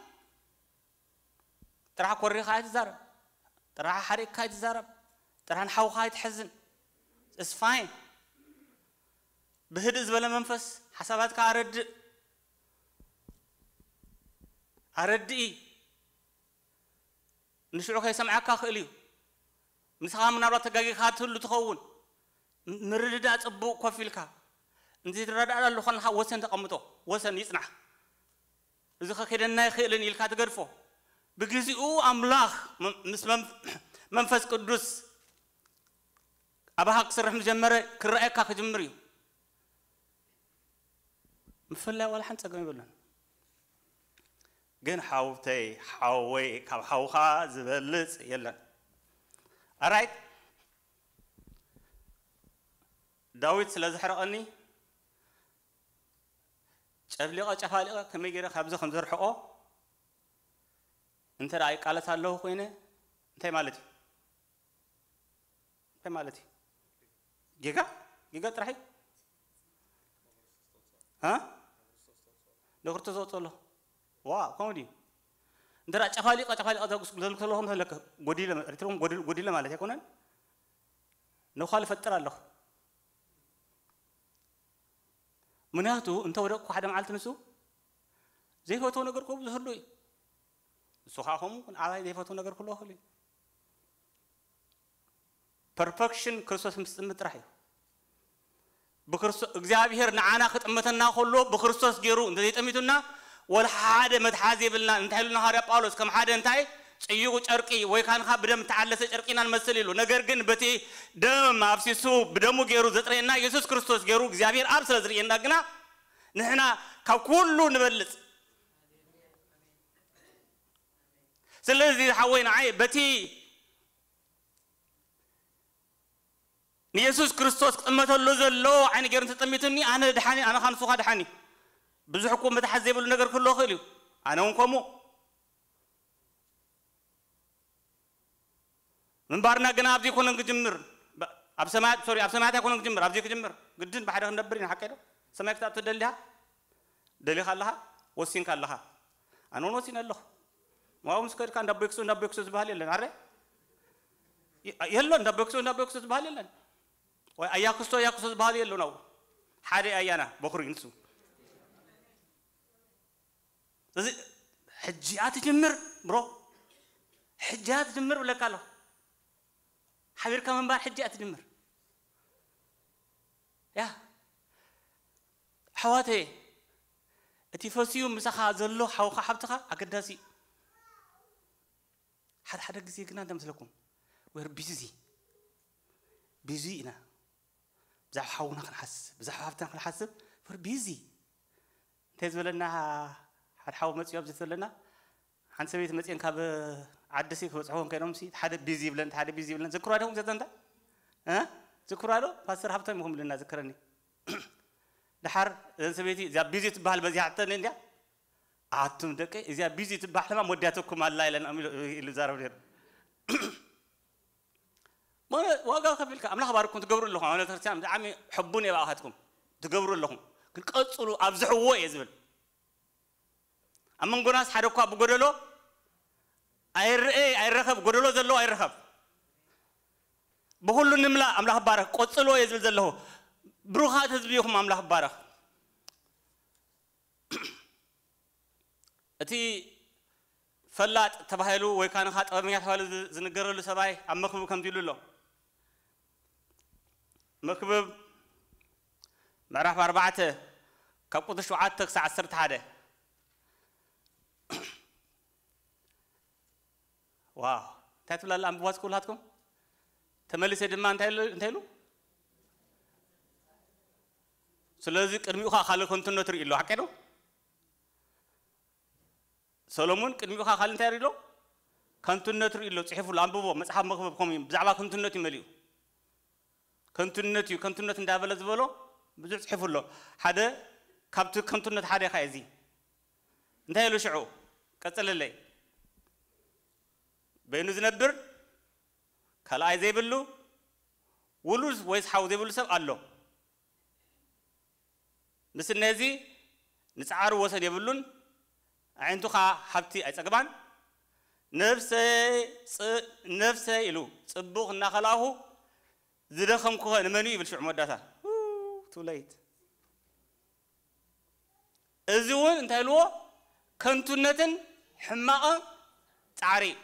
ጥራሕ ኮሪኻ ኣይትዛረብ፣ ጥራሕ ሓሪቕካ ኣይትዛረብ፣ ጥራሕ ንሓውኻ ኣይትሐዝን። It's fine። ብህድእ ዝበለ መንፈስ ሓሳባትካ ኣረድእ፣ ኣረድኢ። ንሽዑ ከይሰምዓካ ክእል እዩ። ንስኻ ምናልባት ተጋጊኻ ትህሉ ትኸውን። ም- ምርድዳእ ጽቡቕ ኮፍ ኢልካ እንዘይትረዳእ ኣሎ ኾንካ ወሰን ተቐምጦ፣ ወሰን ይጽናሕ። እዚ ከኬደና ይኽእልን ኢልካ ትገድፎ። ብግዚኡ ኣምላኽ ም- ምስ መም- መንፈስ ቅዱስ ኣባኻ ክስርሕ ምስ ጀመረ ክረኣየካ ክጅምር እዩ። ምፍላይ ዋላ ሓንቲ ጸገም የብሉን። ግን ሓውተይ ሓወይ ካብ ሓውኻ ዝበልጽ የለን። ኣራይት ዳዊት ስለ ዘሕረቐኒ ጨፍሊቐ ጨፋሊቐ ከመይ ገይረ ካብዚ ከም ዘርሕቆ እንተ ደኣ ይቃለስ ኣለኹ ኮይነ እንታይ ማለት እዩ? እንታይ ማለት እዩ? ጌጋ ጌጋ ጥራሕ እዩ። እ ንክርስቶስ ዘውፅኦ ኣሎ። ዋ ከምኡ ድዩ? እንተ ደኣ ጨፋሊቐ ጨፋሊቐ ዘጉስ ዘልክለኹም ዘለከ ጎዲለ ኤርትራኦም ጎዲለ ጎዲለ ማለት ኣይኮነን። ነዃል እፈጥር ኣለኹ። ምክንያቱ እንተ ወደቅኩ ሓደ መዓልቲ ንሱ ዘይፈትዎ ነገር ክህሉ እዩ። ንሱ ከዓ ከምኡ ንዓባይ ዘይፈትዎ ነገር ክህልዎ ይኽእል እዩ። ፐርፌክሽን ክርስቶስ ምስ ዝጥምት ጥራሕ እዩ። ብክርስቶ እግዚኣብሔር ንዓና ክጥመተና ከሎ ብክርስቶስ ገይሩ እንተዘይጠሚቱና ወላ ሓደ መትሓዚ የብልና። እንታይ ኢሉና ሃዋርያ ጳውሎስ? ከም ሓደ እንታይ ጽዩቕ ጨርቂ ወይ ካንኻ ብደም እተዓለሰ ጨርቂ ኢና ንመስል ኢሉ። ነገር ግን በቲ ደም ኣፍሲሱ ብደሙ ገይሩ ዘጥረየና የሱስ ክርስቶስ ገይሩ እግዚኣብሔር ኣብ ስለ ዝርእየና ግና ንሕና ካብ ኩሉ ንበልጽ። ስለዚ ሓወይ ንዓይ በቲ ንየሱስ ክርስቶስ ክጥመተሉ ዘሎ ዓይኒ ገይሩ እንተጠሚቱኒ ኣነ ድሓኒ ኣነ ካንሱኻ ድሓኒ ብዙሕ እኮ መትሓዝ ዘይብሉ ነገር ክህልዎ ይኽእል እዩ። ኣነ እውን ከምኡ ምንባርና ግና ኣብዚ ኣይኮነን ክጅምር። ብ- ኣብ ሰማያት ሶሪ ኣብ ሰማያት ኣይኮነን ክጅምር ኣብዚ ክጅምር ግድን ብሓደ ክንነብር ኢና ሓቀ ዶ? ሰማይ ክትኣቱ ደሊኻ ደሊኻ ኣለኻ ወሲንካ ኣለኻ። ኣነ እውን ወሲነ ኣለኹ። ዋው ምስ ከድካ እንዳቦይ ክሶ እንዳቦይ ክሶ ዝበሃል የለን ኣረ የሎ እንዳቦይ ክሶ እንዳቦይ ክሶ ዝበሃል የለን። ወይ ኣያክስቶ ኣያክስቶ ዝበሃል የሎ ናው ሓደ ኣያና በኹሪ ንሱ እዚ ሕጂ እያ ትጅምር ብሮ ሕጂ እያ ትጅምር ብለካ ኣለኹ። ሓቢርካ ምንባር ሕጂ እያ ትጅምር። ያ ኣሕዋተየ እቲ ፈስዩ ምሳኻ ዘሎ ሓውኻ ሓብትኻ ኣገዳሲ እዩ። ሓደ ሓደ ግዜ ግና እንታይ መስለኩም we're busy busy ኢና። ብዛዕባ ሓውና ክንሓስብ ብዛዕባ ሃብትና ክንሓስብ we're busy እንታይ ዝበለና ሓደ ሓው መፅኡ ኣብዚ ዝበለና ሓንቲ ሰበይቲ መፅአን ካብ ዓድሲ ክበፅሕዎም ከይዶም ሓደ ቢዚ ይብለን ሓደ ቢዚ ይብለን ዝክሩ ኣይደኹም ዘተንታ ዝክሩ ኣዶ ፓስተር ሃብቶም ይኹም ብልና ዝክረኒ ድሓር እዘን ሰበይቲ እዚኣ ቢዚ ትበሃል በዚሓተኒ እንዲያ ኣቱም ደቂ እዚኣ ቢዚ ትበሃል ሕማም ወዲያተኩም ኣላ ኢለን ኢሉ ዛረብ ነሩ ዋጋ ከፊልካ ኣምላኽ ባርኩም ትገብሩ ኣለኹም ኣብ ቤተክርስትያን ብጣዕሚ ሕቡን እየ ብኣኻትኩም ትገብሩ ኣለኹም ግን ቀፅሉ ኣብዝሕዎ እየ ዝብል ኣብ መንጎናስ ሓደ እኳ ብጎደሎ ኣይረእ ኣይረኸብ ጎደሎ ዘለዎ ኣይረኸብ ብኩሉ ንምላእ ኣምላኽ ባረኽ ቆፅሎ እየ ዝብል ዘለኹ ብሩኻት ህዝቢ ኢኹም ኣምላኽ ባረኽ እቲ ፈላጥ ተባሂሉ ወይ ከዓ ንኻ ጥበበኛ ተባሂሉ ዝንገረሉ ሰብኣይ ኣብ መክብብ ከምዚ ኢሉ ኣሎ መክብብ ምዕራፍ ኣርባዕተ ካብ ቁጥር ሸውዓተ ክሳዕ ዓሰርተ ሓደ ዋው እንታይ ትብላ ኣላ ኣንብቧ እስኪ ኩላትኩም ተመሊሰ ድማ እንታይ ኢሉ እንታይ ኢሉ ስለዚ ቅድሚኡ ከዓ ካልእ ከንቱነት ርኢ ኣሎ ሓቀ ነው ሰሎሙን ቅድሚኡ ከዓ ካልእ እንታይ ርኢ ኣሎ ከንቱነት ርኢ ኣሎ ፅሒፉ ኣሎ ኣንብቦ መፅሓፍ መክብብ ከምኡ እዩ ብዛዕባ ከንቱነት እዩ መሊኡ ከንቱነት እዩ ከንቱነት እንዳበለ ዝበሎ ብዙሕ ፅሒፉ ኣሎ ሓደ ካብቲ ከንቱነት ሓደ ኢኻ እዚ እንታይ ኢሉ ሽዑ ቀፅልለይ በይኑ ዝነብር ካልኣይ ዘይብሉ ውሉድ ወይስ ሓው ዘይብሉ ሰብ ኣሎ። ምስ ነዚ ንጻዕሩ ወሰን የብሉን። ኣዒንቱ ኸኣ ሃብቲ ኣይጸግባን። ነፍሰይ ጽ-፣ ነፍሰይ ኢሉ ጽቡቕ እናኸላእኹ ዝደኸምኩኸ ንመን እዩ ይብል ሽዑ መወዳእታ። ቱ ሌት። እዚ እውን እንታይ ኢልዎ? ከንቱነትን ሕማቕ ጻዕሪ እዩ።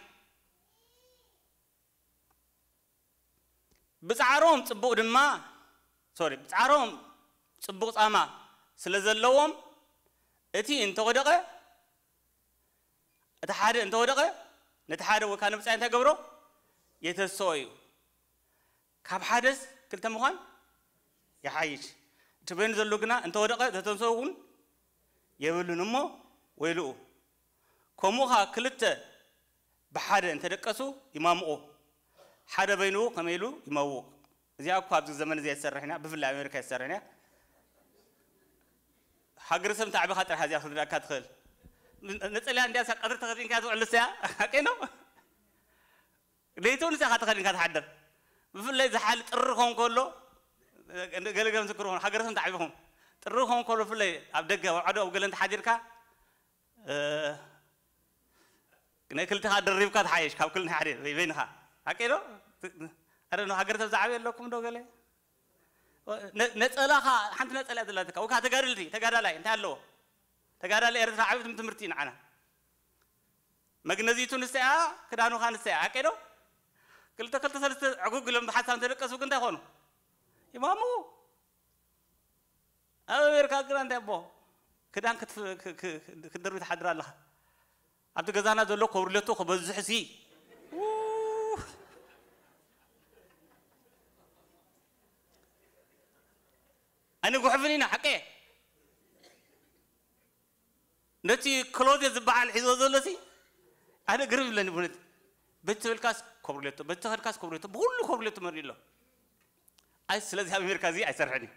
ብጻዕሮም ጽቡቕ ድማ፣ ሶሪ፣ ብጻዕሮም ጽቡቕ ጻማ ስለ ዘለዎም፣ እቲ እንተወደቐ፣ እቲ ሓደ እንተወደቐ፣ ነቲ ሓደ ወይ ከዓ ንብጻይ እንታይ ገብሮ? የተስኦ እዩ። ካብ ሓደስ ክልተ ምዃን ይሓይሽ። እቲ በይኑ ዘሎ ግና እንተወደቐ፣ ዘተንስኦ እውን የብሉን እሞ ወይልኡ። ከምኡ ኸኣ ክልተ ብሓደ እንተደቀሱ ይማምቑ። ሓደ በይኑ ከመይ ኢሉ ይመውቕ። እዚኣ እኮ ኣብዚ ዘመን እዚ ኣይትሰርሕን እያ፣ ብፍላይ ኣሜሪካ ኣይትሰርሕን እያ። ሃገረ ሰብ እንተዓቢኻ ጥራሕ እዚኣ ክትርዳእካ ትኽእል። ን-፣ ነጸላ እንድያ እሳ ቀትሪ ተኸዲንካ ትውዕል ንሳ እያ። ሓቀይ ነው። ለይቲ እውን ንሳ ኢኻ ተኸዲንካ ትሓድር። ብፍላይ ዝሓል ጥሪ ክኸውን ከሎ፣ ገለ ገለ ምስክር ይኾኑ፣ ሃገረ ሰብ እንተዓቢኹም። ጥሪ ክኸውን ከሎ ብፍላይ ኣብ ደገ፣ ኣብ ዓዶ፣ ኣብ ገለ እንተሓዲርካ፣ እ፣ ናይ ክልተኻ ደሪብካ ትሓይሽ፣ ካብ ክል-፣ ናይ ሓደ በይ-፣ በይንኻ። ሓቂ ዶ? ኣረ፣ ኖ ሃገር ሰብ ዝዓበየ ኣለኩም ዶ ገለ? ነ-፣ ነጸላኻ፣ ሓንቲ ነጸላ እያ ዘላትካ። ወይ ከዓ ተጋደልቲ፣ ተጋዳላይ፣ እንታይ ኣለዎ? ተጋዳላይ ኤርትራ ዓብዩ ትም-፣ ትምህርቲ እዩ ንዓና። መግነዚቱ ንሳ እያ፣ ክዳኑኻ ንሳ እያ። ሓቂ ዶ? ክልተ፣ ክልተ፣ ሰለስተ ዕጉግ ኢሎም ብሓሳብ እንተደቀሱ ግን እንታይ ይኾኑ? ይማሙ። ኣብ ኣሜሪካ ግና እንታይ ኣቦ ክዳን ክትፍ-፣ ክ-፣ ክ-፣ ክትደርቢ ትሓድር ኣለኻ። ኣብቲ ገዛና ዘሎ ኮብርለቶ ክበዝሕ ሲ። ው! ኣይንጉሕፍን ኢና፣ ሓቀ። ነቲ ክሎዘት ዝበሃል ሒዞ ዘሎ ሲ፣ ኣነ ግርም ይብለኒ ብእውነት። በቲ ተበልካስ ኮብርለቶ፣ በቲ ተኸድካስ ኮብርለቶ፣ ብኹሉ ኮብርለቶ መሪኡ ኣሎ። ኣይ፣ ስለዚ ኣብ ኣሜሪካ እዚ ኣይሰርሕን እዩ።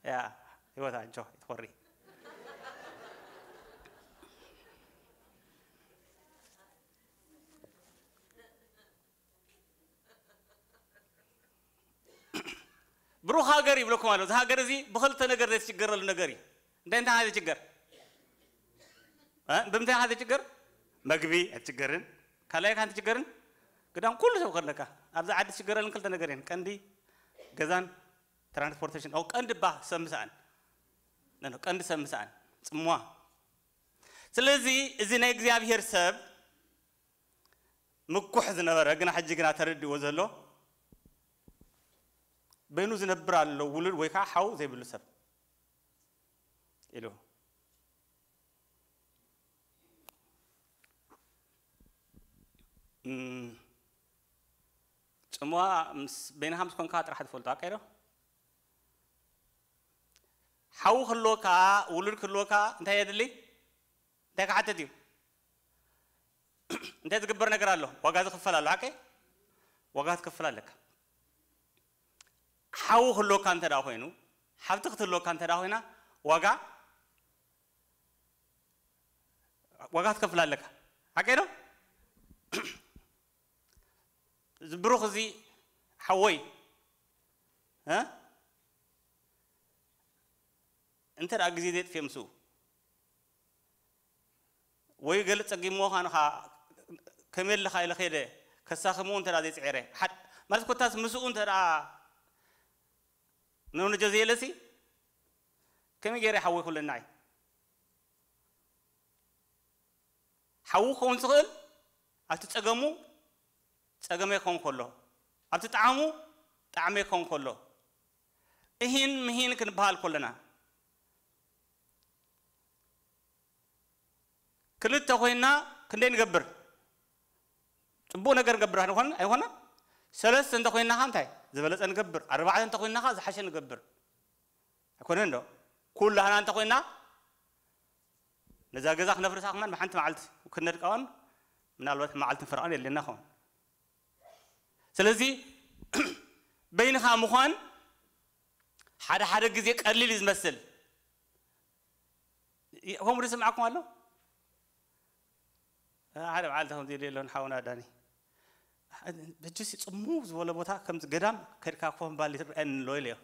ያ፣ ህይወት ኣጆ፣ ይትኾሪ። ብሩኽ ሃገር ይብለኩም ኣሎ። እዚ ሃገር እዚ ብኽልተ ነገር ዘይትሽገረሉ ነገር እዩ። እንታይ እንታይ ዘይትሽገር? እ? ብምንታይ ኢኻ ዘይትሽገር? መግቢ ኣይትሽገርን። ካልኣይ ኢኻ ዘይትሽገርን? ግዳም ኩሉ ሰብ ከለካ። ኣብዚ ዓዲ ትሽገረልን ክልተ ነገር እየን። ቀንዲ ገዛን ትራንስፖርቴሽን። ኦ፣ ቀንዲ ባ ሰብ ምስኣን። ኖ፣ ኖ፣ ቀንዲ ሰብ ምስኣን። ጽምዋ። ስለዚ እዚ ናይ እግዚኣብሔር ሰብ ምኩሕ ዝነበረ፣ ግና ሕጂ ግና ተረዲእዎ ዘሎ፣ በይኑ ዝነብር ኣሎ፣ ውሉድ ወይ ከዓ ሓው ዘይብሉ ሰብ ኢሉ። እም፣ ጽምዋ ምስ በይንኻ ምስ ኮንካ ጥራሕ ትፈልጦ፣ ኣቀይዶ? ሓው ክህልወካ፣ ውሉድ ክህልወካ እንታይ የድሊ? እንታይ ክሓትት እዩ? እንታይ ዝግበር ነገር ኣሎ? ዋጋ ዝኽፈል ኣሎ፣ ሓቀይ? ዋጋ ክትከፍል ኣለካ። ሓው ክህልወካ እንተ ደኣ ኮይኑ፣ ሓብቲ ክትህልወካ እንተ ደኣ ኮይና፣ ዋጋ፣ ዋጋ ክትከፍል ኣለካ። ሓቀይ ዶ? እዚ ብሩኽ እዚ ሓወይ፣ እ? እንተ ደኣ ግዜ ዘየጥፍኤ ምስኡ፣ ወይ ገለ ጸጊምዎ ኻንኻ ከመይ ኣለኻ ኢለ ከይደ ከሳኽምዎ እንተ ደኣ ዘይጽዒረ፣ ሓድ-፣ ማለት ኮታስ ምስኡ እንተ ደኣ ነውንጀ ዘየለሲ፣ ከመይ ገይረ ሓወይ ክብለና እዩ? ሓዉ ክኸውን ዝኽእል ኣብቲ ጸገሙ ጸገመይ ክኸውን ከሎ፣ ኣብቲ ጣዕሙ ጣዕመይ ክኸውን ከሎ፣ እሂን ምሂን ክንበሃል ከለና፣ ክልተ ኮይንና ክንደይ ንገብር? ጽቡቕ ነገር ንገብር ኣይኮን-፣ ኣይኮነን? ሰለስተ እንተ ኮይንና ኸ እንታይ ዝበለጸ ንገብር? ኣርባዕተ እንተ ኮይንና ኸ ዝሓሸ ንገብር? ኣይኮነን ዶ? ኩላህና እንተ ኮይንና፣ ነዛ ገዛ ክነፍርሳ ከማን ብሓንቲ መዓልቲ ክንነድቃዋን ምናልባት መዓልትን ፈረቓን የድልየና ኸውን። ስለዚ በይንኻ ምዃን ሓደ ሓደ ግዜ ቀሊል እዩ ዝመስል። ይ-፣ ከምኡ ዝስምዓኩም ኣሎ? ሓደ መዓልቲ ከምዚ ኢሉ የሎን ሓውና ዳኒ። ሕጂ ሲ ጽምው ዝበለ ቦታ ከምዚ ገዳም ከድካ ኮፍ ምባል ይረኣየኒ ኣሎ ኢለዮ።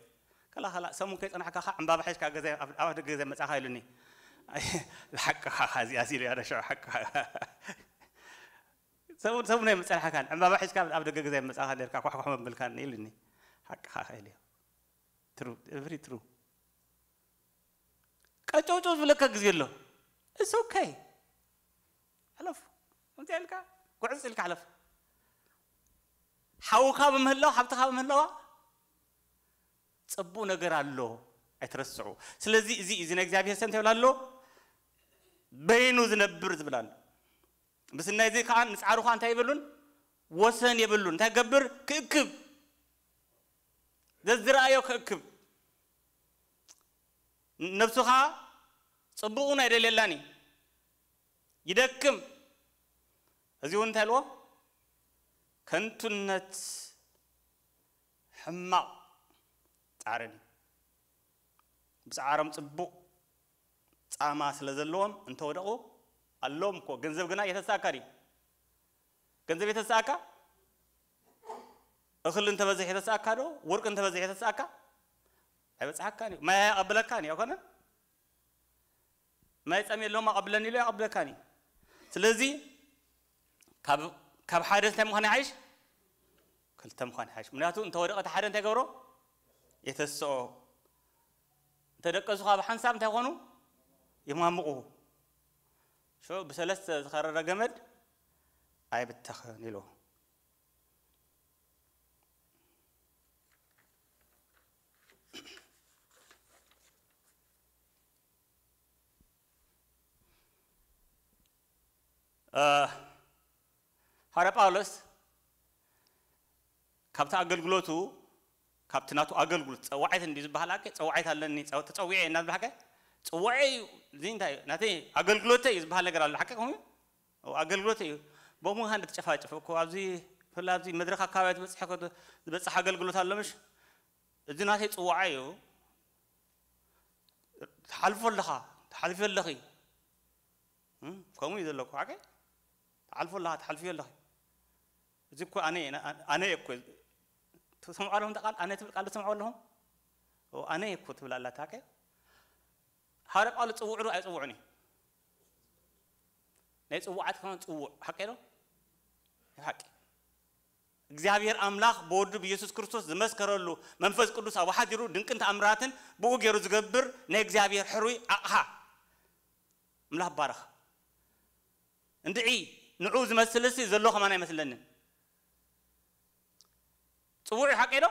ከላ ከላ ሰሙን ከይጸናሕካ ኸዓ ዕምባባ ሒዝካ ገዛ ኣብ ኣብ ደገ ገዛ መጻኻ ኢሉኒ። ኣይ፣ ሓቅኻ እዚኣ ኢሉ ያደሸው ሓቅኻ። ሰሙን ሰሙን ኣይምጸናሕካን ዕምባባ ሒዝካ ኣብ ደገ ገዛ መጻኻ ኔርካ ኳሕኳሕ መብልካኒ ኢሉኒ። ሓቅኻ ኢለዮ። ትሩ very true። ቀጨውጨው ዝብለካ ግዜ ኣሎ። It's okay። ሕለፍ። ከምዚ ኢልካ ጉዕዝ ኢልካ ሕለፍ። ሓውካ ብምህላው ሓብትኻ ብምህላዋ ጽቡቕ ነገር ኣሎ። ኣይትረስዑ። ስለዚ እዚ እዚ ናይ እግዚኣብሔር ሰም ተብላ ኣሎ። በይኑ ዝነብር ዝብል ኣሎ። ምስናይ እዚ ከዓ ንጻዕሩ ከዓ እንታይ ይብሉን ወሰን የብሉን። እንታይ ገብር ክእክብ ዘዝረኣዮ ክእክብ ነብሱ ከዓ ጽቡቕን ኣይደልየላን እዩ። ይደክም። እዚ እውን እንታይ ኢልዎ? ከንቱነት ሕማቕ ጻዕርን እዩ። ብጻዕሮም ጽቡቕ ጻማ ስለ ዘለዎም እንተወደቑ ኣለዎም እኮ። ገንዘብ ግና የተሳእካ ድዩ? ገንዘብ የተሳእካ? እኽሊ እንተበዝሕ የተሳእካ ዶ? ወርቂ እንተበዝሕ የተሳእካ? ኣይበጽሓካን እዩ። ማይ ኣቐብለካን እዩ። ኣይኮነን? ማይ ጸምየ ኣለዎም ኣቐብለኒ ኢሉ ኣቐብለካን እዩ። ስለዚ ካብ ካብ ሓደ እንታይ ምዃን ይሓይሽ? ክልተ ምዃን ይሓይሽ። ምክንያቱ እንተወደቐ እቲ ሓደ እንታይ ገብሮ? የተስኦ። እንተደቀሱ ካብ ሓንሳብ እንታይ ኮኑ? ይማምቑ። ሽዑ ብሰለስተ ዝኸረረ ገመድ ኣይብተኽን ኢሉ። እ፣ ሃዋርያ ጳውሎስ ካብቲ ኣገልግሎቱ ካብቲ ናቱ ኣገልግሎት ጸዋዒት እንዲ ዝበሃል ኣከ ጸዋዒት ኣለኒ ጸው- ተጸዊዐ እናዝበሃከ ጽዋዐ እዩ። እዚ እንታይ እዩ? ናተይ ኣገልግሎተይ እዩ ዝበሃል ነገር ኣሎ። ሓቂ ከምኡ እዩ? ኣገልግሎተይ እዩ። ቦምኡ ሃንደ ተጨፋጭፉ እኮ ኣብዚ ብፍላይ ኣብዚ መድረኽ ኣካባቢ ዝበፅሐ ዝበፅሕ ኣገልግሎት ኣሎ ምሽ? እዚ ናተይ ጽዋዐ እዩ። ትሓልፎ ኣለኻ፣ ትሓልፊ ኣለኺ። እም፣ ከምኡ እዩ ዘለኩ። ሓቂ ትሓልፎ ኣለኻ፣ ትሓልፊ ኣለኺ። እዚ እኮ ኣነ እየ፣ ኣነ እየ እኮ። ትሰምዑ ኣለኹም እታ ቃል? ኣነ ትብል ቃል ትሰምዑ ኣለኹም? ኦ፣ ኣነ እየ እኮ ትብል ኣላ እታ፣ ሓቂ። ሃዋርያ ጳውሎስ ጽውዑ ዶ ኣይጽውዑን እዩ? ናይ ጽዋዓት ከማን ጽውዕ፣ ሓቂ ዶ? ሓቂ። እግዚኣብሔር ኣምላኽ ብወዱ ብኢየሱስ ክርስቶስ ዝመስከረሉ መንፈስ ቅዱስ ኣብኡ ሓዲሩ ድንቅን ተኣምራትን ብኡ ገይሩ ዝገብር ናይ እግዚኣብሔር ሕሩይ ኣቕሓ። ኣምላኽ ባረኽ። እንድዒ ንዑ ዝመስልሲ ዘሎ ከማን ኣይመስለንን። ጽውዕ ሓቂ ዶ?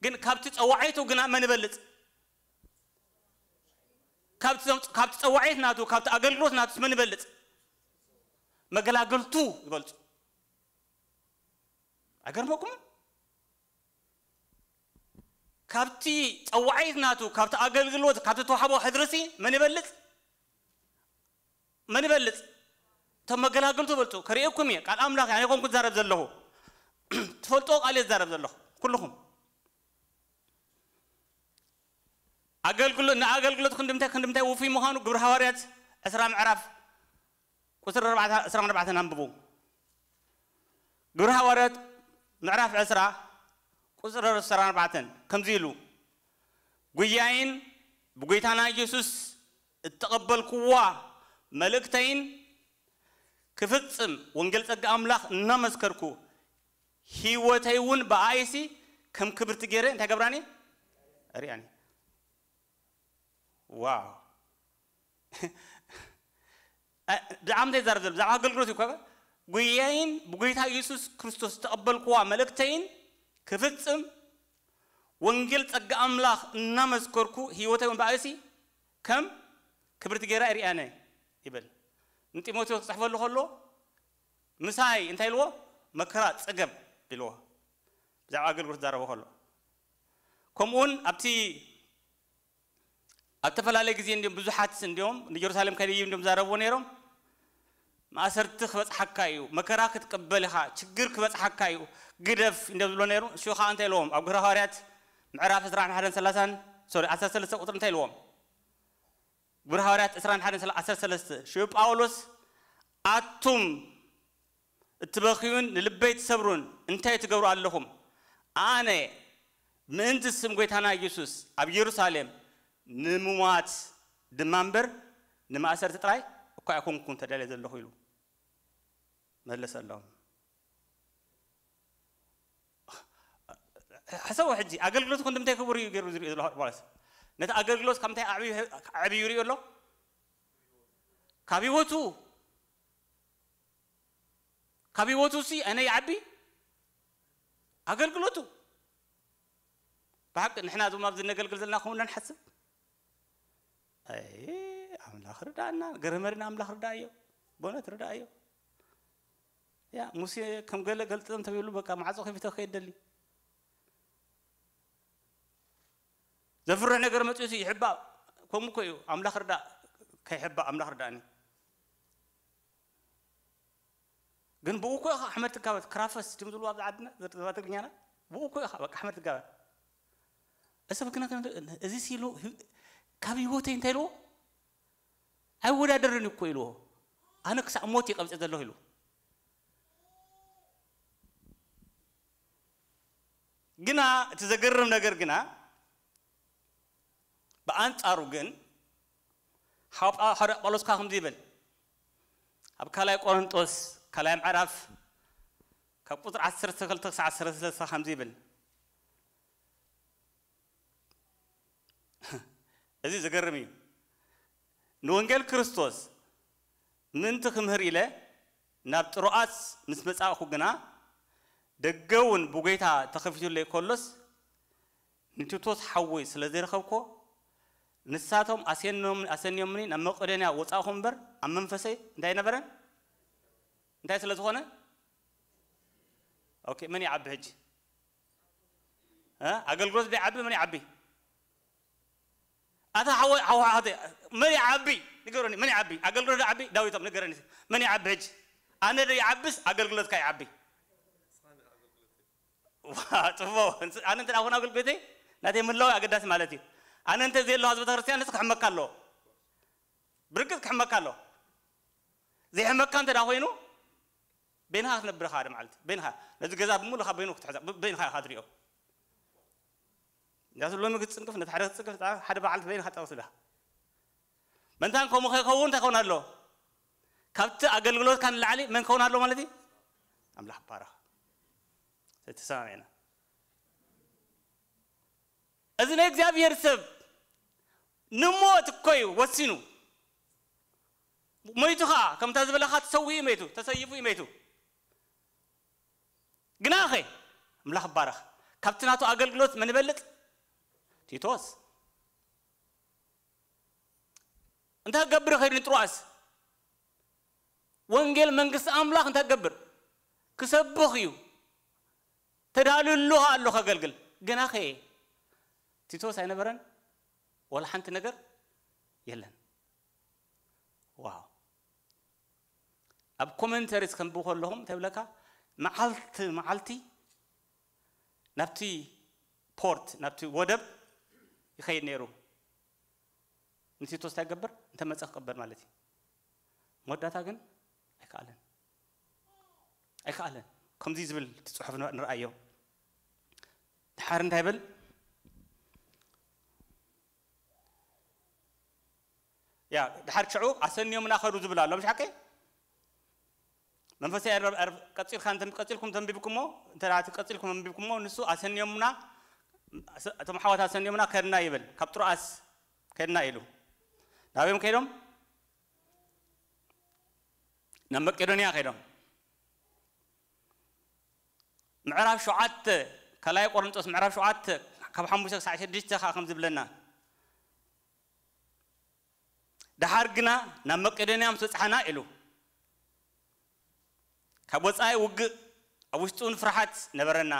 ግን ካብቲ ጸዋዒቱ ግና መን ይበልጽ? ካብቲ ዘም- ካብቲ ጸዋዒት ናቱ፣ ካብቲ ኣገልግሎት ናቱስ መን ይበልጽ? መገላገልቱ ይበልጹ። ኣይገርመኩምን? ካብቲ ጸዋዒት ናቱ፣ ካብቲ ኣገልግሎት፣ ካብቲ ተዋሕቦ ሕድርሲ መን ይበልጽ? መን ይበልጽ? እቶም መገላገልቱ ይበልጹ። ከርእየኩም እየ። ቃል ኣምላኽ እየ። ኣነ ኮንኩ ዝዛረብ ዘለኹ። ትፈልጦ ቃል እየ ዝዛረብ ዘለኹ። ኩልኹም። ኣገልግሎ-፣ ንኣገልግሎት ክንድምታይ፣ ክንድምታይ ውፉይ ምዃኑ ግብሪ ሃዋርያት ዕስራ ምዕራፍ ቁጽሪ ኣርባዕተ፣ ዕስራን ኣርባዕተን ኣንብቡ። ግብሪ ሃዋርያት ምዕራፍ ዕስራ ቁጽሪ ዕስራን ኣርባዕተን ከምዚ ኢሉ፣ "ጉያይን ብጎይታና ኢየሱስ እተቐበልክዋ መልእክተይን ክፍጽም ወንጌል ጸጋ ኣምላኽ እናመስከርኩ፣ ህይወተይ እውን ብኣይሲ ከም ክብርቲ ገይረ" እንታይ ገብራኒ? ሪኣኒ። ዋው። እ፣ ብዛዕባ እንታይ ይዛረብ ዘሎ? ብዛዕባ ኣገልግሎት እዩ እኮ። "ጉያይን ብጎይታ ኢየሱስ ክርስቶስ ዝተቐበልክዋ መልእክተይን ክፍጽም ወንጌል ጸጋ ኣምላኽ እናመስከርኩ ህይወተይ እውን ብኣይሲ ከም ክብርቲ ገይራ እየ ሪኣነ" ይብል። ንጢሞቴዎስ ክጽሕፈሉ ከሎ "ምሳይ" እንታይ ኢልዎ? "መከራ ጽገብ" ኢልዎ። ብዛዕባ ኣገልግሎት ዝዛረቦ ከሎ። ከምኡውን ኣብቲ ኣብ ዝተፈላለየ ግዜ እንዲዮም ብዙሓት እንዲዮም ንጀሩሳሌም ከይደይብ እንዲዮም ዝዛረብዎ ነይሮም። "ማእሰርቲ ክበጽሓካ እዩ፣ መከራ ክትቅበል ኢኻ፣ ችግር ክበጽሓካ እዩ፣ ግደፍ" እንዲዮም ዝብሎ ነይሩ። እሱ ከዓ እንታይ ኢልዎም? ኣብ ግብረ ሃዋርያት ምዕራፍ ዕስራን ሓደን ሰላሳን፣ ሶሪ፣ ዓሰርተ ሰለስተ ቁጽሪ እንታይ ኢልዎም? ግብረ ሃዋርያት ዕስራን ሓደን ሰላ-፣ ዓሰርተ ሰለስተ፣ ሽዑ ጳውሎስ "ኣቱም እትበኽዩን ንልበይ ትሰብሩን እንታይ ትገብሩ ኣለኹም? ኣነ ምእንቲ ስም ጐይታና ኢየሱስ ኣብ የሩሳሌም ንምሟት ድማ እምበር ንማእሰርቲ ጥራይ እኳ ኣይኮንኩን ተዳልየ ዘለኹ ኢሉ መለሰሎም። ሕሰቦ ሕጂ ኣገልግሎት ኮንዶ እንታይ ክቡር እዩ ገይሩ ዝሪኦ ዘሎ ጳውሎስ? ነቲ ኣገልግሎት ካብ እንታይ ኣዕብዩ ኣዕብዩ ይሪኦ ኣሎ? ካብ ህይወቱ ካብ ህይወቱ ሲ ኣነ ይዓቢ ኣገልግሎቱ። ብሓቂ ንሕና እዞም ኣብዚ ነገልግል ዘለና ከምኡ ኢና ንሓስብ። ኣይ ኣምላኽ ርዳእና፣ ገረመሪና ኣምላኽ ርዳእዮ፣ በእውነት ርዳእዮ። ያ ሙሴ ከም ገለ ገልጥም ተቢሉ በቃ ማዕጾ ከፊተ ከይደሊ ዘፍርሕ ነገር መጽኡ ይሕባእ። ከምኡ እኮ እዩ ኣምላኽ ርዳእ ከይሕባእ ኣምላኽ ርዳእኒ። ግን ብኡ እኮ ኢኻ ኣሕመድ ትጋበት ክራፈስ ድም ዝብሉ ኣብዚ ዓድና ዘባ ትግርኛና ብኡ እኮ ኢኻ በቃ ኣሕመድ ትጋበት። እሰብ ግና ከም እዚ ሲሉ ካብ ህይወተይ እንታይ ኢልዎ ኣይወዳደርን እኮ ኢልዎ። ኣነ ክሳብ ሞት ይቀብፀ ዘለኹ ኢሉ። ግና እቲ ዘገርም ነገር ግና ብኣንጻሩ ግን ሓው ጳ- ሓዋርያ ጳውሎስ ከዓ ከምዚ ይብል ኣብ ካልኣይ ቆሮንጦስ ካልኣይ ምዕራፍ ካብ ቁፅሪ ዓሰርተ ክልተ ክሳዕ ዓሰርተ ሰለስተ ከምዚ ይብል። እዚ ዘገርም እዩ። ንወንጌል ክርስቶስ ምእንቲ ክምህር ኢለ ናብ ጥሮኣስ ምስ መጻእኩ ግና ደገ እውን ብጎይታ ተኸፊቱለይ ከሎስ ንቲቶስ ሓወይ ስለ ዘይረኸብኮ ንሳቶም ኣሰንዮምኒ ናብ መቄዶንያ ወጻእኹ እምበር ኣብ መንፈሰይ እንታይ ኣይነበረን እንታይ ስለ ዝኾነ ኦኬ መን ይዓቢ ሕጂ ኣገልግሎት ዶ ይዓቢ መን ይዓቢ ኣታ ሓወ ሓወ ሓወ መን ይዓቢ ንገሩኒ መን ይዓቢ ኣገልግሎት ዶ ይዓቢ ዳዊቶም ንገረኒ መን ይዓቢ ሕጂ ኣነ ዶ ይዓብስ ኣገልግሎትካ ይዓቢ ጽቡቅ ኣነ እንተ ኾን ኣገልግሎተይ ናተይ ምህላው ኣገዳሲ ማለት እዩ ኣነ እንተ ዘየለዋ ዝበተ ክርስቲያን ንስ ክሕመካ ኣለዎ ብርግጽ ክሕመካ ኣለዎ ዘይሕመካ እንተ ኮይኑ በይንኻ ክትነብር ኢኻ ሓደ መዓልቲ በይንኻ ነዚ ገዛ ብምሉኻ በይኑ ክትሕዛ በይንኻ ኢኻ ትሪኦ ያሱ ሎሚ ክትጽንቅፍ ነቲ ሓደ ክትጽንቅፍ ሓደ በዓልቲ በይንኻ ጠቕስ ኢኻ መንታን ከምኡ ከይከውን እንታይ ክኸውን ኣለዎ ካብቲ ኣገልግሎትካ ንላዕሊ መን ክኸውን ኣለዎ ማለት እዩ ኣምላኽ ባረኽ ተተሰማሚዕና እዚ ናይ እግዚኣብሔር ሰብ ንሞት እኮ እዩ ወሲኑ ሞይቱ ከዓ ከምታ ዝበለኻ ተሰዊኡ መይቱ ተሰይፉ እዩ መይቱ ግናኸ ኣምላኽ ባረኽ ካብቲ ናቱ ኣገልግሎት መን ይበልጥ ቲቶስ እንታይ ክገብር ከይዱ ንጥሮኣስ ወንጌል መንግስቲ ኣምላኽ እንታይ ክገብር ክሰብኽ እዩ ተዳልሉ ኣሎ ከገልግል ግናኸ ቲቶስ ኣይነበረን ወላ ሓንቲ ነገር የለን ዋው ኣብ ኮመንተሪስ ከንብብ ከለኹም እንታይ ብለካ መዓልቲ መዓልቲ ናብቲ ፖርት ናብቲ ወደብ ይኸይድ ነይሩ ንቲቶስ እንታይ ገብር እንተ መፀ ክቅበል ማለት እዩ መወዳእታ ግን ኣይከኣለን ኣይከኣለን ከምዚ ዝብል እቲ ፅሑፍ ንርኣዮ ድሓር እንታይ ይብል ያ ድሓር ሽዑ ኣሰንዮምና ከዱ ዝብል ኣሎ ምሽ ሓቀይ መንፈሳዊ ቀፂልካ ቀፂልኩም ተንቢብኩሞ እንተ ቀፂልኩም ኣንቢብኩሞ ንሱ ኣሰንዮምና እቶም ሓዋት ኣሰንዮምና ከድና ይብል ካብ ጥሩኣስ ከድና ኢሉ ናበዮም ከይዶም ናብ መቄዶንያ ከይዶም ምዕራፍ ሸውዓተ ካልኣይ ቆሮንጦስ ምዕራፍ ሸውዓተ ካብ ሓሙሽተ ክሳዕ ሽዱሽተ ከዓ ከም ዝብለና ደሓር ግና ናብ መቄዶንያ ምስ በጻሕና ኢሉ ካብ ወጻኢ ውግእ ኣብ ውሽጡ እውን ፍርሓት ነበረና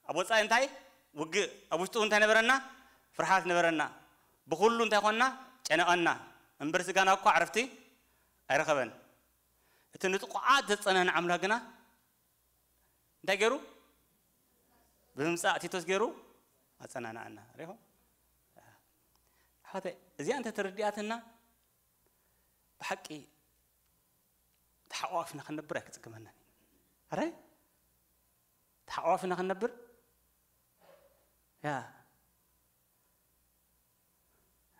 ኣብ ወጻኢ እንታይ ውግእ ኣብ ውሽጡ እንታይ ነበረና ፍርሓት ነበረና ብኩሉ እንታይ ኮንና ጨነቐና እምበር ስጋና እኳ ዕረፍቲ ኣይረኸበን እቲ ንጥቑዓት ዘጸናንዕ ኣምላኽ ግና እንታይ ገይሩ ብምምፃእ ቲቶስ ገይሩ ኣፀናናኣና ሪኹም ኣሕዋተ እዚኣ እንተ ተረዲኣትና ብሓቂ ተሓቋፊና ክንነብር ኣይክፅገመናን ኣረ ተሓቋፊና ክንነብር ያ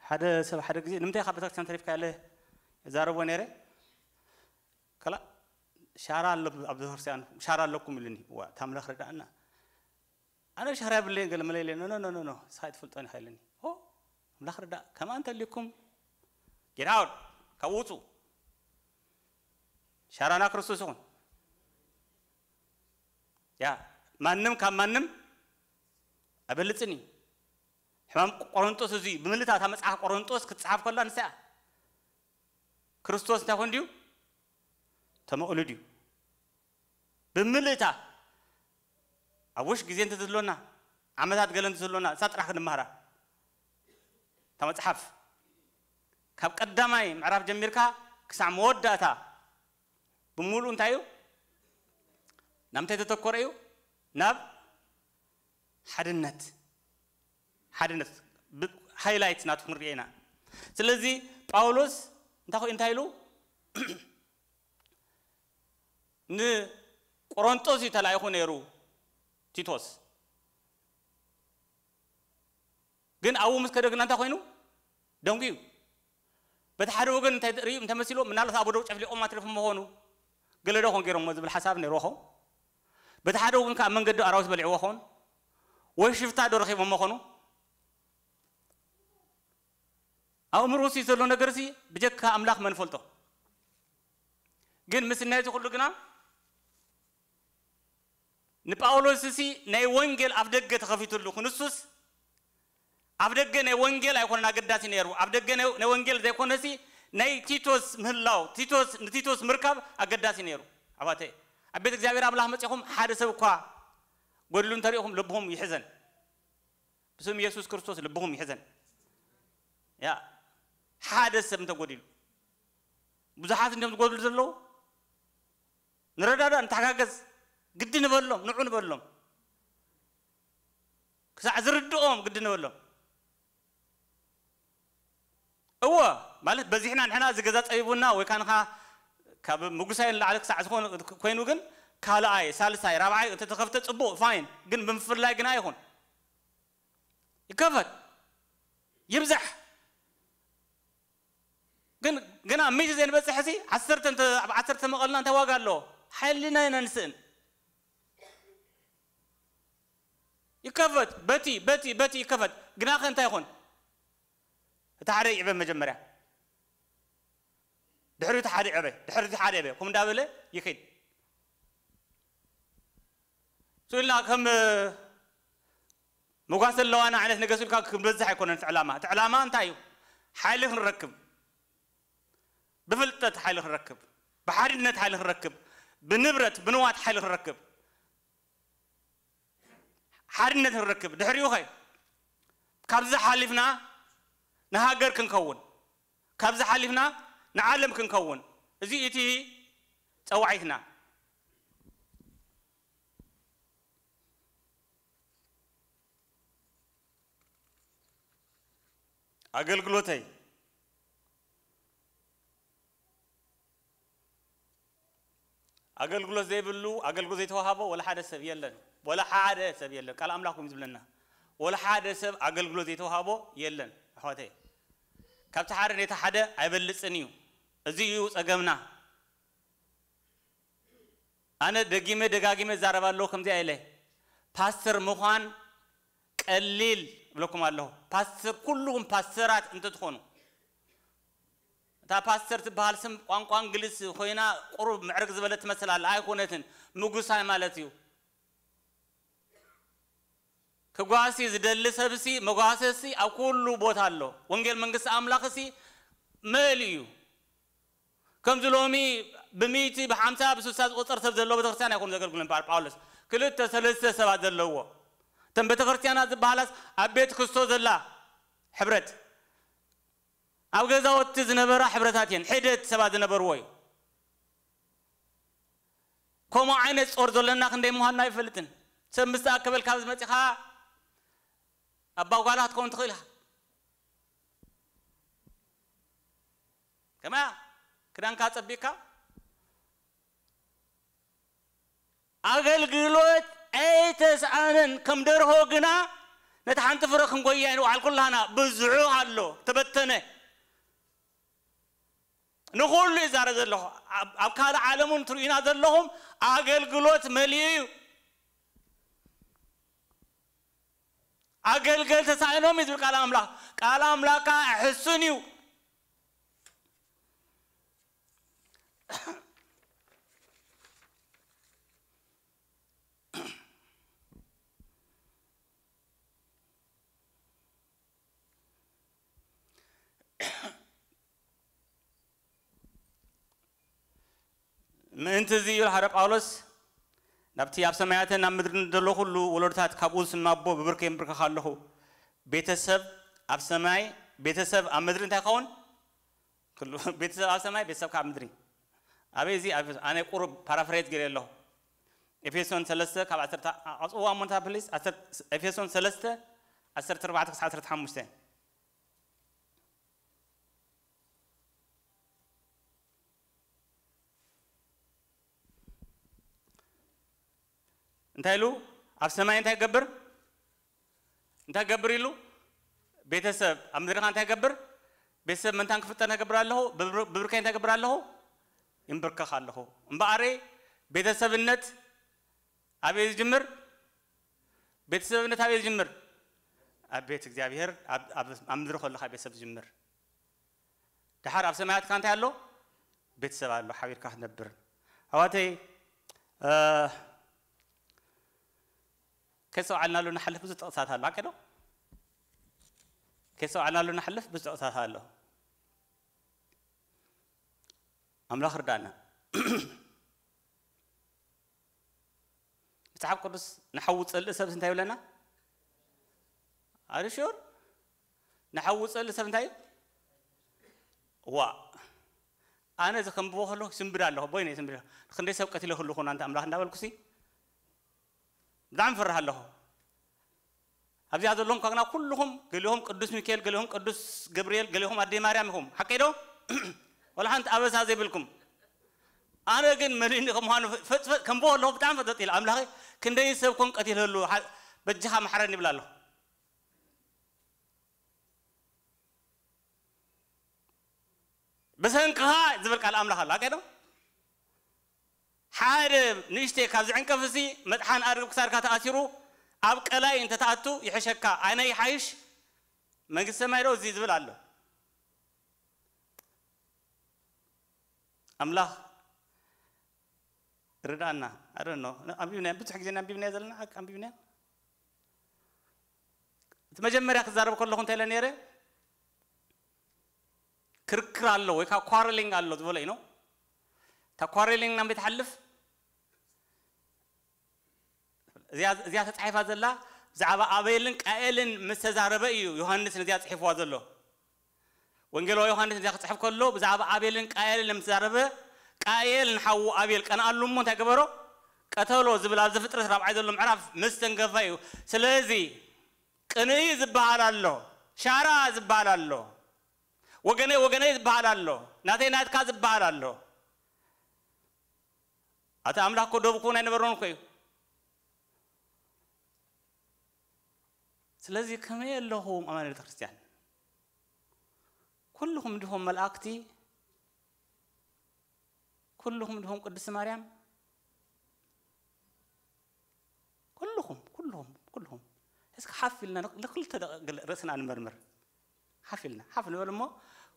ሓደ ሰብ ሓደ ግዜ ንምንታይ ካብ ቤተክርስትያን ተሪፍካ ያለ የዛረቦ ነይረ። ከላ ሻራ ኣሎ ኣብ ቤተክርስትያን ሻራ ኣለኩም ኢሉኒ። ዋ ታምላኽ ረዳእና። ኣነ ሻራ የብለይን ገለ መለ ኢለ ኖ ኖ ኖ ኖ ሳይ ትፈልጦን ኢኻ ኢለኒ። ኦ ኣምላኽ ረዳእ ከማን ተሊኩም ጌዳውን ካብ ውፁ ሻራና ክርስቶስ ይኹን። ያ ማንም ካብ ማንም ኣይበልፅን እዩ። ሕማም ቆሮንጦስ እዚ ብምልእታ እታ መጽሓፍ ቆሮንጦስ ክትጽሓፍ ከላ ንሳ እያ። ክርስቶስ እንታይ ኮን ድዩ ተመቕሉ ድዩ ብምልእታ ኣብ ውሽ ግዜ እንተዝህሎና ዓመታት ገለ እንተዝህሎና እሳ ጥራሕ ክንመሃራ እታ መጽሓፍ ካብ ቀዳማይ ምዕራፍ ጀሚርካ ክሳዕ መወዳእታ ብምሉእ እንታይ እዩ ናብ እንታይ ተተኮረ እዩ ናብ ሓድነት ሓድነት ሃይላይት ናቱ ክንሪኦ ኢና። ስለዚ ጳውሎስ እንታይ እንታይ ኢሉ ንቆሮንጦስ እዩ ተላኢኹ ነይሩ ቲቶስ ግን ኣብኡ ምስ ከደግና እንታይ ኮይኑ ደንጉ እዩ። በቲ ሓደ ወገን እንታይ ርእዩ እንተመሲሎ ምናልባት ኣብ ወደው ጨፍሊቆም ኣትሪፎም መኾኑ ገለ ዶ ኾን ገይሮሞ ዝብል ሓሳብ ነይርዎ ኸውን። በቲ ሓደ ወገን ከዓ መንገዲ ኣራዊት በሊዕዎ ኸውን ወይ ሽፍታ ዶ ረኺቦም መኾኑ። ኣብ ምርሲ ዘሎ ነገር ሲ ብጀካ ኣምላኽ መን ፈልጦ። ግን ምስ ናይ ኩሉ ግና ንጳውሎስ ሲ ናይ ወንጌል ኣፍ ደገ ተኸፊትሉ ክንሱስ ኣፍ ደገ ናይ ወንጌል ኣይኮነን ኣገዳሲ ነይሩ። ኣብ ደገ ናይ ወንጌል ዘይኮነሲ ናይ ቲቶስ ምህላው ቲቶስ ንቲቶስ ምርካብ ኣገዳሲ ነይሩ። ኣባተ ኣብ ቤት እግዚኣብሔር ኣምላኽ መጺኹም ሓደ ሰብ እኳ ጎድሉ እንተሪእኹም ልብኹም ይሕዘን። ብስም ኢየሱስ ክርስቶስ ልብኹም ይሕዘን። ያ ሓደ ሰብ እንተጎዲሉ ብዙሓት እንዲም ዝጎድሉ ዘለዉ ንረዳዳ ንተሓጋገዝ ግዲ ንበሎም ንዑ ንበሎም ክሳዕ ዝርድኦም ግዲ ንበሎም። እወ ማለት በዚሕና ንሕና እዚ ገዛ ጸቢቡና ወይ ካንኻ ካብ ምጉሳይ ንላዕሊ ክሳዕ ዝኾነ ኮይኑ ግን ካልኣይ ሳልሳይ ራብዓይ እንተተኸፍተ ጽቡቕ ፋይን ግን ብምፍላይ ግና ይኹን ይከፈት ይብዛሕ ግን ገና ሚእቲ ዘይንበፅሕ ሲ ዓሰርተ እንተ- ኣብ ዓሰርተ መቐልና እንታይ ዋጋ ኣለዎ ሓይልና ኢና ንስእን ይከፈት በቲ በቲ በቲ ይከፈት ግናኸ እንታይ ይኾን እቲ ሓደ ይዕበ መጀመርያ ድሕሪ እቲ ሓደ ይዕበ ድሕሪ እቲ ሓደ ይዕበ ከም እንዳበለ ይኸይድ ስኡ ኢልና ከም መጓሰ ኣለዋና ዓይነት ነገር ስኡ ኢልካ ክንበዝሕ ኣይኮነን እቲ ዕላማ እቲ ዕላማ እንታይ እዩ ሓይሊ ክንረክብ ብፍልጠት ሓይሊ ክንረክብ ብሓድነት ሓይሊ ክንረክብ ብንብረት ብንዋት ሓይሊ ክንረክብ ሓድነት ክንረክብ ድሕሪኡ ኸ ካብዚ ሓሊፍና ንሃገር ክንከውን ካብዚ ሓሊፍና ንዓለም ክንከውን እዚ እቲ ጸዋዒትና ኣገልግሎተይ ኣገልግሎት ዘይብሉ ኣገልግሎት ዘይተዋሃቦ ወላ ሓደ ሰብ የለን ወላ ሓደ ሰብ የለን ቃል ኣምላኽ ኩም ዝብለና ወላ ሓደ ሰብ ኣገልግሎት ዘይተዋሃቦ የለን ኣሕዋተይ ካብቲ ሓደ ነቲ ሓደ ኣይበልፅን እዩ እዚ እዩ ፀገምና ኣነ ደጊመ ደጋጊመ ዛረባ ኣለዎ ከምዚኣ ኢለ ፓስተር ምዃን ቀሊል እብለኩም ኣለኹ ፓስተር ኩልኹም ፓስተራት እንትትኾኑ እታ ፓስተር ትበሃል ስም ቋንቋ እንግሊዝ ኮይና ቁሩብ ምዕርግ ዝበለት ትመስል ኣላ ኣይኮነትን ምጉሳይ ማለት እዩ ክጓሲ ዝደሊ ሰብሲ መጓሰሲ ኣብ ኩሉ ቦታ ኣሎ ወንጌል መንግስቲ ኣምላኽሲ መሊ እዩ ከምዚ ሎሚ ብሚእቲ ብሓምሳ ብስሳ ዝቆፀር ሰብ ዘለዎ ቤተክርስትያን ኣይኮኑ ዘገልግሉ በሃል ጳውሎስ ክልተ ሰለስተ ሰባት ዘለዎ እተን ቤተክርስትያናት ዝበሃላስ ኣብ ቤት ክርስቶስ ዘላ ሕብረት ኣብ ገዛወቲ ዝነበራ ሕብረታት እየን ሕደት ሰባት ዝነበርዎ እዩ ከምኡ ዓይነት ጾር ዘለና ክንደይ ምዃንና ኣይፈልጥን ሰብ ምስ ተኣከበልካ ዝመፂኻ ኣባ ጓላ ክትከውን ትኽእል ኢኻ ከመያ ክዳንካ ጸቢቅካ ኣገልግሎት ኣይተስኣነን። ከም ደርሆ ግና ነቲ ሓንቲ ፍረ ክንጎያ ንውዓል ኩላና። ብዙሑ ኣሎ፣ ተበተነ። ንኹሉ ይዛረብ ዘለኹ። ኣብ ካልእ ዓለም እውን ትርእዩና ዘለኹም፣ ኣገልግሎት መሊኡ እዩ። ኣገልገል ተሳኢኖም እዩ ዝብል ቃል ኣምላኽ። ቃል ኣምላኽካ ሕሱን እዩ። ምእንቲ እዚ እዩ ሓረ ጳውሎስ፣ ናብቲ ኣብ ሰማያትን ኣብ ምድርን ዘሎ ኩሉ ወለዶታት ካብኡ ዝስማ ኣቦ ብብርከ የንብርከኻ ኣለኹ። ቤተሰብ ኣብ ሰማይ፣ ቤተሰብ ኣብ ምድሪ እንታይ ይኸውን? ኩሉ ቤተሰብ ኣብ ሰማይ፣ ቤተሰብ ካብ ምድሪ። ኣበይ እዚ? ኣነ ቁሩብ ፓራፍሬዝ ገይረ ኣለኹ። ኤፌሶን ሰለስተ ካብ ዓሰርተ፣ ኣጽዋ ሞንታ ፕሊስ። ኤፌሶን ሰለስተ ዓሰርተ ኣርባዕተ ክሳብ ዓሰርተ ሓሙሽተ። እንታይ ኢሉ? ኣብ ሰማይ እንታይ ገብር? እንታይ ገብር ኢሉ? ቤተሰብ ኣብ ምድርኻ እንታይ ገብር? ቤተሰብ መንታን ክፍጠር እንታይ ገብር ኣለኹ? ብብርከይ እንታይ ገብር ኣለኹ? ይንብርከኽ ኣለኹ። እምበኣሬ ቤተሰብነት ኣበይ ዝጅምር? ቤተሰብነት ኣበይ ዝጅምር? ኣብ ቤት እግዚኣብሔር፣ ኣብ ምድሪ ከለኻ ቤተሰብ ዝጅምር። ደሓር ኣብ ሰማያትካ እንታይ ኣሎ? ቤተሰብ ኣሎ፣ ሓቢርካ ክትነብር። ኣዋተይ፣ ከሰውዓልናሉ ንሓልፍ ብዙ ጥቕሳት ኣሎ። ኣከዶ ከሰውዓልናሉ ንሓልፍ ብዙ ጥቕሳት ኣሎ። ኣምላኽ ርዳና። መጽሓፍ ቅዱስ ንሓዊ ጸልእ ሰብስ እንታይ ይብለና? ኣርሹር ንሓዊ ጸልእ ሰብ እንታይ እዩ? ዋ፣ ኣነ እዚ ከንብቦ ከለኹ ስንብድ ኣለኹ። ቦይነ ስንብድ ኣለኹ። ክንደይ ሰብ ቀቲለ ክልኹ ናንተ ኣምላኽ እንዳበልኩሲ ብጣዕሚ ፈርህ ኣለኹ። ኣብዚኣ ዘለኹም ካግና ኩልኹም፣ ገሊኹም ቅዱስ ሚካኤል፣ ገሊኹም ቅዱስ ገብርኤል፣ ገሊኹም ኣደይ ማርያም ኢኹም። ሓቀይ ዶ? ወላ ሓንቲ ኣበሳ ዘይብልኩም። ኣነ ግን መሊኒ ከምዃኑ ፈጥፈጥ ከም ብሆ ኣለኹ ብጣዕሚ ፈጠጥ ኢለ ኣምላኸይ ክንደይ ሰብ ኮን ቀቲለሉ፣ በጃኻ መሓረኒ ይብል ኣለኹ። ብሰንክኻ ዝብል ቃል ኣምላኽ ኣሎ። ኣቀዶ ሓደ ንእሽተይ ካብ ዝዕንቀፍሲ መጥሓን ኣድርብ ክሳድካ ተኣሲሩ ኣብ ቀላይ እንተተኣቱ ይሕሸካ። ኣነ ይሓይሽ መንግስቲ ሰማይ ዶ እዚ ዝብል ኣሎ። ኣምላኽ ርዳና። ኣደኖ ኣንቢብና ብዙሕ ግዜ ኣንቢብና ዘለና ሓቂ ኣንቢብና። እቲ መጀመርያ ክዛረብ ከለኹ እንታይ ኢለ ነይረ? ክርክር ኣሎ ወይ ከዓ ኳረሊንግ ኣሎ ዝበሎ እዩ ነው። እታ ኳረሊንግ ናብ ቤት ሓልፍ እዚኣ ተፃሒፋ ዘላ ብዛዕባ ኣቤልን ቃኤልን ምስ ተዛረበ እዩ ዮሃንስ ነዚኣ ፅሒፍዋ ዘሎ። ወንጌላዊ ዮሃንስ ነዚኣ ክፅሕፍ ከሎ ብዛዕባ ኣቤልን ቃኤልን ምስ ተዛረበ ቃኤል ንሓዉ ኣቤል ቀንኣሉ እሞ እንታይ ገበሮ? ቀተሎ ዝብል ኣብ ዘፍጥረት ራብዓይ ዘሎ ምዕራፍ ምስ ተንገፋ እዩ። ስለዚ ቅንኢ ዝበሃል ኣሎ፣ ሻራ ዝበሃል ኣሎ፣ ወገነይ ወገነይ ዝበሃል ኣሎ፣ ናተይ ናትካ ዝበሃል ኣሎ። ኣቲ ኣምላኽ እኮ ዶብ ክውን ኣይነበሮን እኮ እዩ። ስለዚ ከመይ ኣለኹም ኣማኒ ቤተክርስትያን? ኩልኹም ዲኹም መላእክቲ? ኩልኹም ዲኹም ቅድስቲ ማርያም? ኩልኹም ኩልኹም ኩልኹም እስኪ ሓፍ ኢልና ንክልተ ደቂቕ ርእስና ንመርምር። ሓፍ ኢልና ሓፍ ንበል እሞ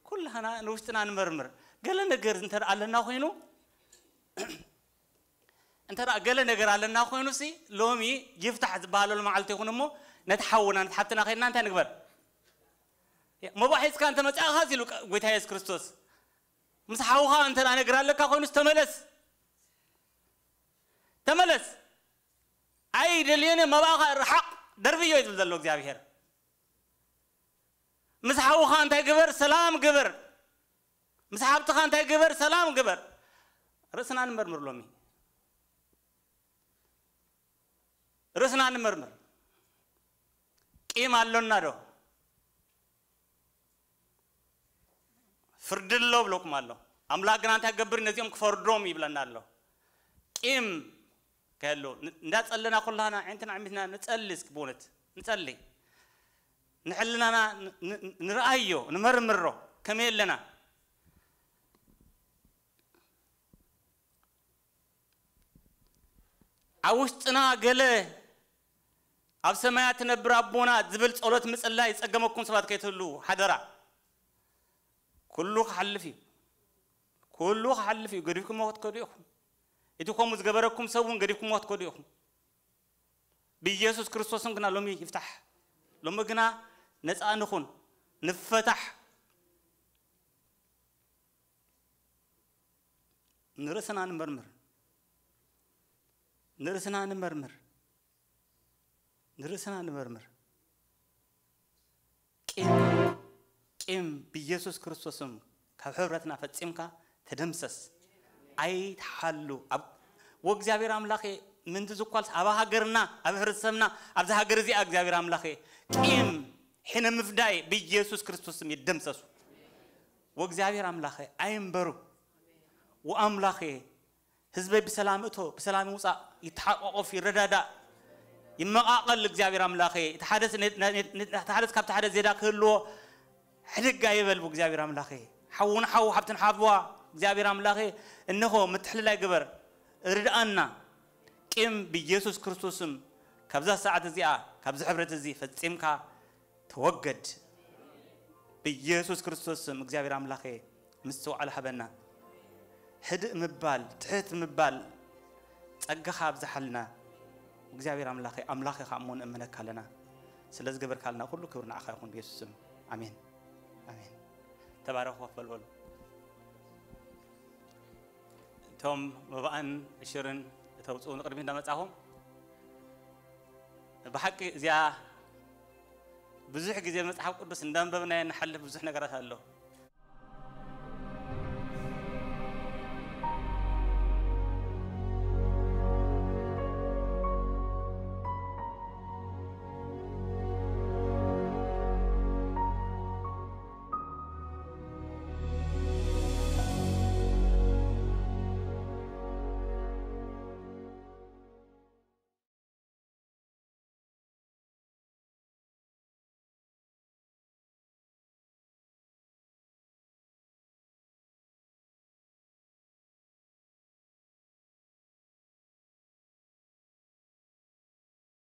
ኩላህና ንውሽጥና ንመርምር። ገለ ነገር እንተ ኣለና ኮይኑ እንተ ገለ ነገር ኣለና ኮይኑ ሲ ሎሚ ይፍታሕ ዝበሃለሉ መዓልቲ ይኹን እሞ ነቲ ሓውና ነቲ ሓብትና ከድና እንታይ ንግበር? መባእ ሒዝካ እንተ መጻእኻ ኢሉ ጎይታ የሱስ ክርስቶስ ምስ ሓውኻ እንተ ነገር ኣለካ ኮይኑስ ተመለስ። ተመለስ። ኣይደልየን መባእኻ ርሓቕ ደርብዮ እዩ ዝብል ዘሎ እግዚኣብሔር። ምስ ሓውኻ እንታይ ግበር? ሰላም ግበር። ምስ ሓብትኻ እንታይ ግበር? ሰላም ግበር። ርእስና ንመርምር ሎሚ። ርእስና ንመርምር። ቂም ኣሎና ዶ? ፍርዲ ኣሎ ብለኩም ኣሎ። ኣምላኽ ግና እንታይ ክገብር ነዚኦም ክፈርዶም ይብለና ኣሎ። ቂም ከሎ እንዳጸለና ኩላና ዓይንትና ዓሚትና ንጸሊ እስኪ ብእውነት ንጸሊ ንሕልናና ንርኣዮ ንመርምሮ ከመይ ኣለና ኣብ ውሽጥና ገለ ኣብ ሰማያት ትነብር ኣቦና ዝብል ጸሎት ምጽላይ ዝጸገመኩም ሰባት ከይትህልዉ ሓደራ። ኩሉ ክሓልፍ እዩ። ኩሉ ክሓልፍ እዩ። ገዲፍኩሞ ክትከዱ ኢኹም። እቲ ከምኡ ዝገበረኩም ሰብ እውን ገዲፍኩሞ ክትከዱ ኢኹም። ብኢየሱስ ክርስቶስም ግና ሎሚ ይፍታሕ። ሎሚ ግና ነፃ ንኹን፣ ንፈታሕ። ንርእስና ንመርምር። ንርእስና ንመርምር። ንርእስና ንመርምር። ቂም ቂም ብኢየሱስ ክርስቶስም ካብ ሕብረትና ፈጺምካ ተደምሰስ። ኣይትሓሉ። ኣብ ወእግዚኣብሔር ኣምላኸ ምንቲ ዝኳልስ ኣብ ሃገርና ኣብ ሕብረተሰብና ኣብዚ ሃገር እዚኣ እግዚኣብሔር ኣምላኸ ቂም ሕነ ምፍዳይ ብኢየሱስ ክርስቶስም ይደምሰሱ። ወእግዚኣብሔር ኣምላኸ ኣይንበሩ። ወኣምላኸ ህዝበይ ብሰላም እቶ ብሰላም ይውፃእ፣ ይተሓቋቆፍ፣ ይረዳዳእ፣ ይመቃቀል። እግዚኣብሔር ኣምላኸ እቲ ሓደስ ነ- ነ- ነ- እቲ ሓደስ ካብቲ ሓደ ዜዳ ክህልዎ ሕድግ ኣይበል። ብእግዚኣብሔር ኣምላኸ ሓውን ሓው ሓብትን ሓብዋ እግዚኣብሔር ኣምላኸ እንሆ ምትሕልላይ ግበር፣ ርድኣና። ቂም ብኢየሱስ ክርስቶስም ካብዛ ሰዓት እዚኣ ካብዚ ሕብረት እዚ ፈጺምካ ተወገድ። ብኢየሱስ ክርስቶስ ስም እግዚኣብሔር ኣምላኸ ምስትውዓል ሃበና። ህድእ ምባል ትሕት ምባል ጸጋኻ ኣብዝሓልና። እግዚኣብሔር ኣምላኸ ኣምላኸ ከኣ እሞ ንእምነካ ኣለና። ስለ ዝገበርካልና ኩሉ ክብሪ ንዓኻ ይኹን ብኢየሱስ ስም። ኣሜን። ኣሜን። ተባረኹ። ከፈልበሉ እቶም መባእን ዕሽርን እተውፅኡ ንቅድሚት እንዳመፃኹም ብሓቂ እዚኣ ብዙሕ ግዜ መፅሓፍ ቅዱስ እንዳንበብናዮ ንሓልፍ ብዙሕ ነገራት ኣሎ።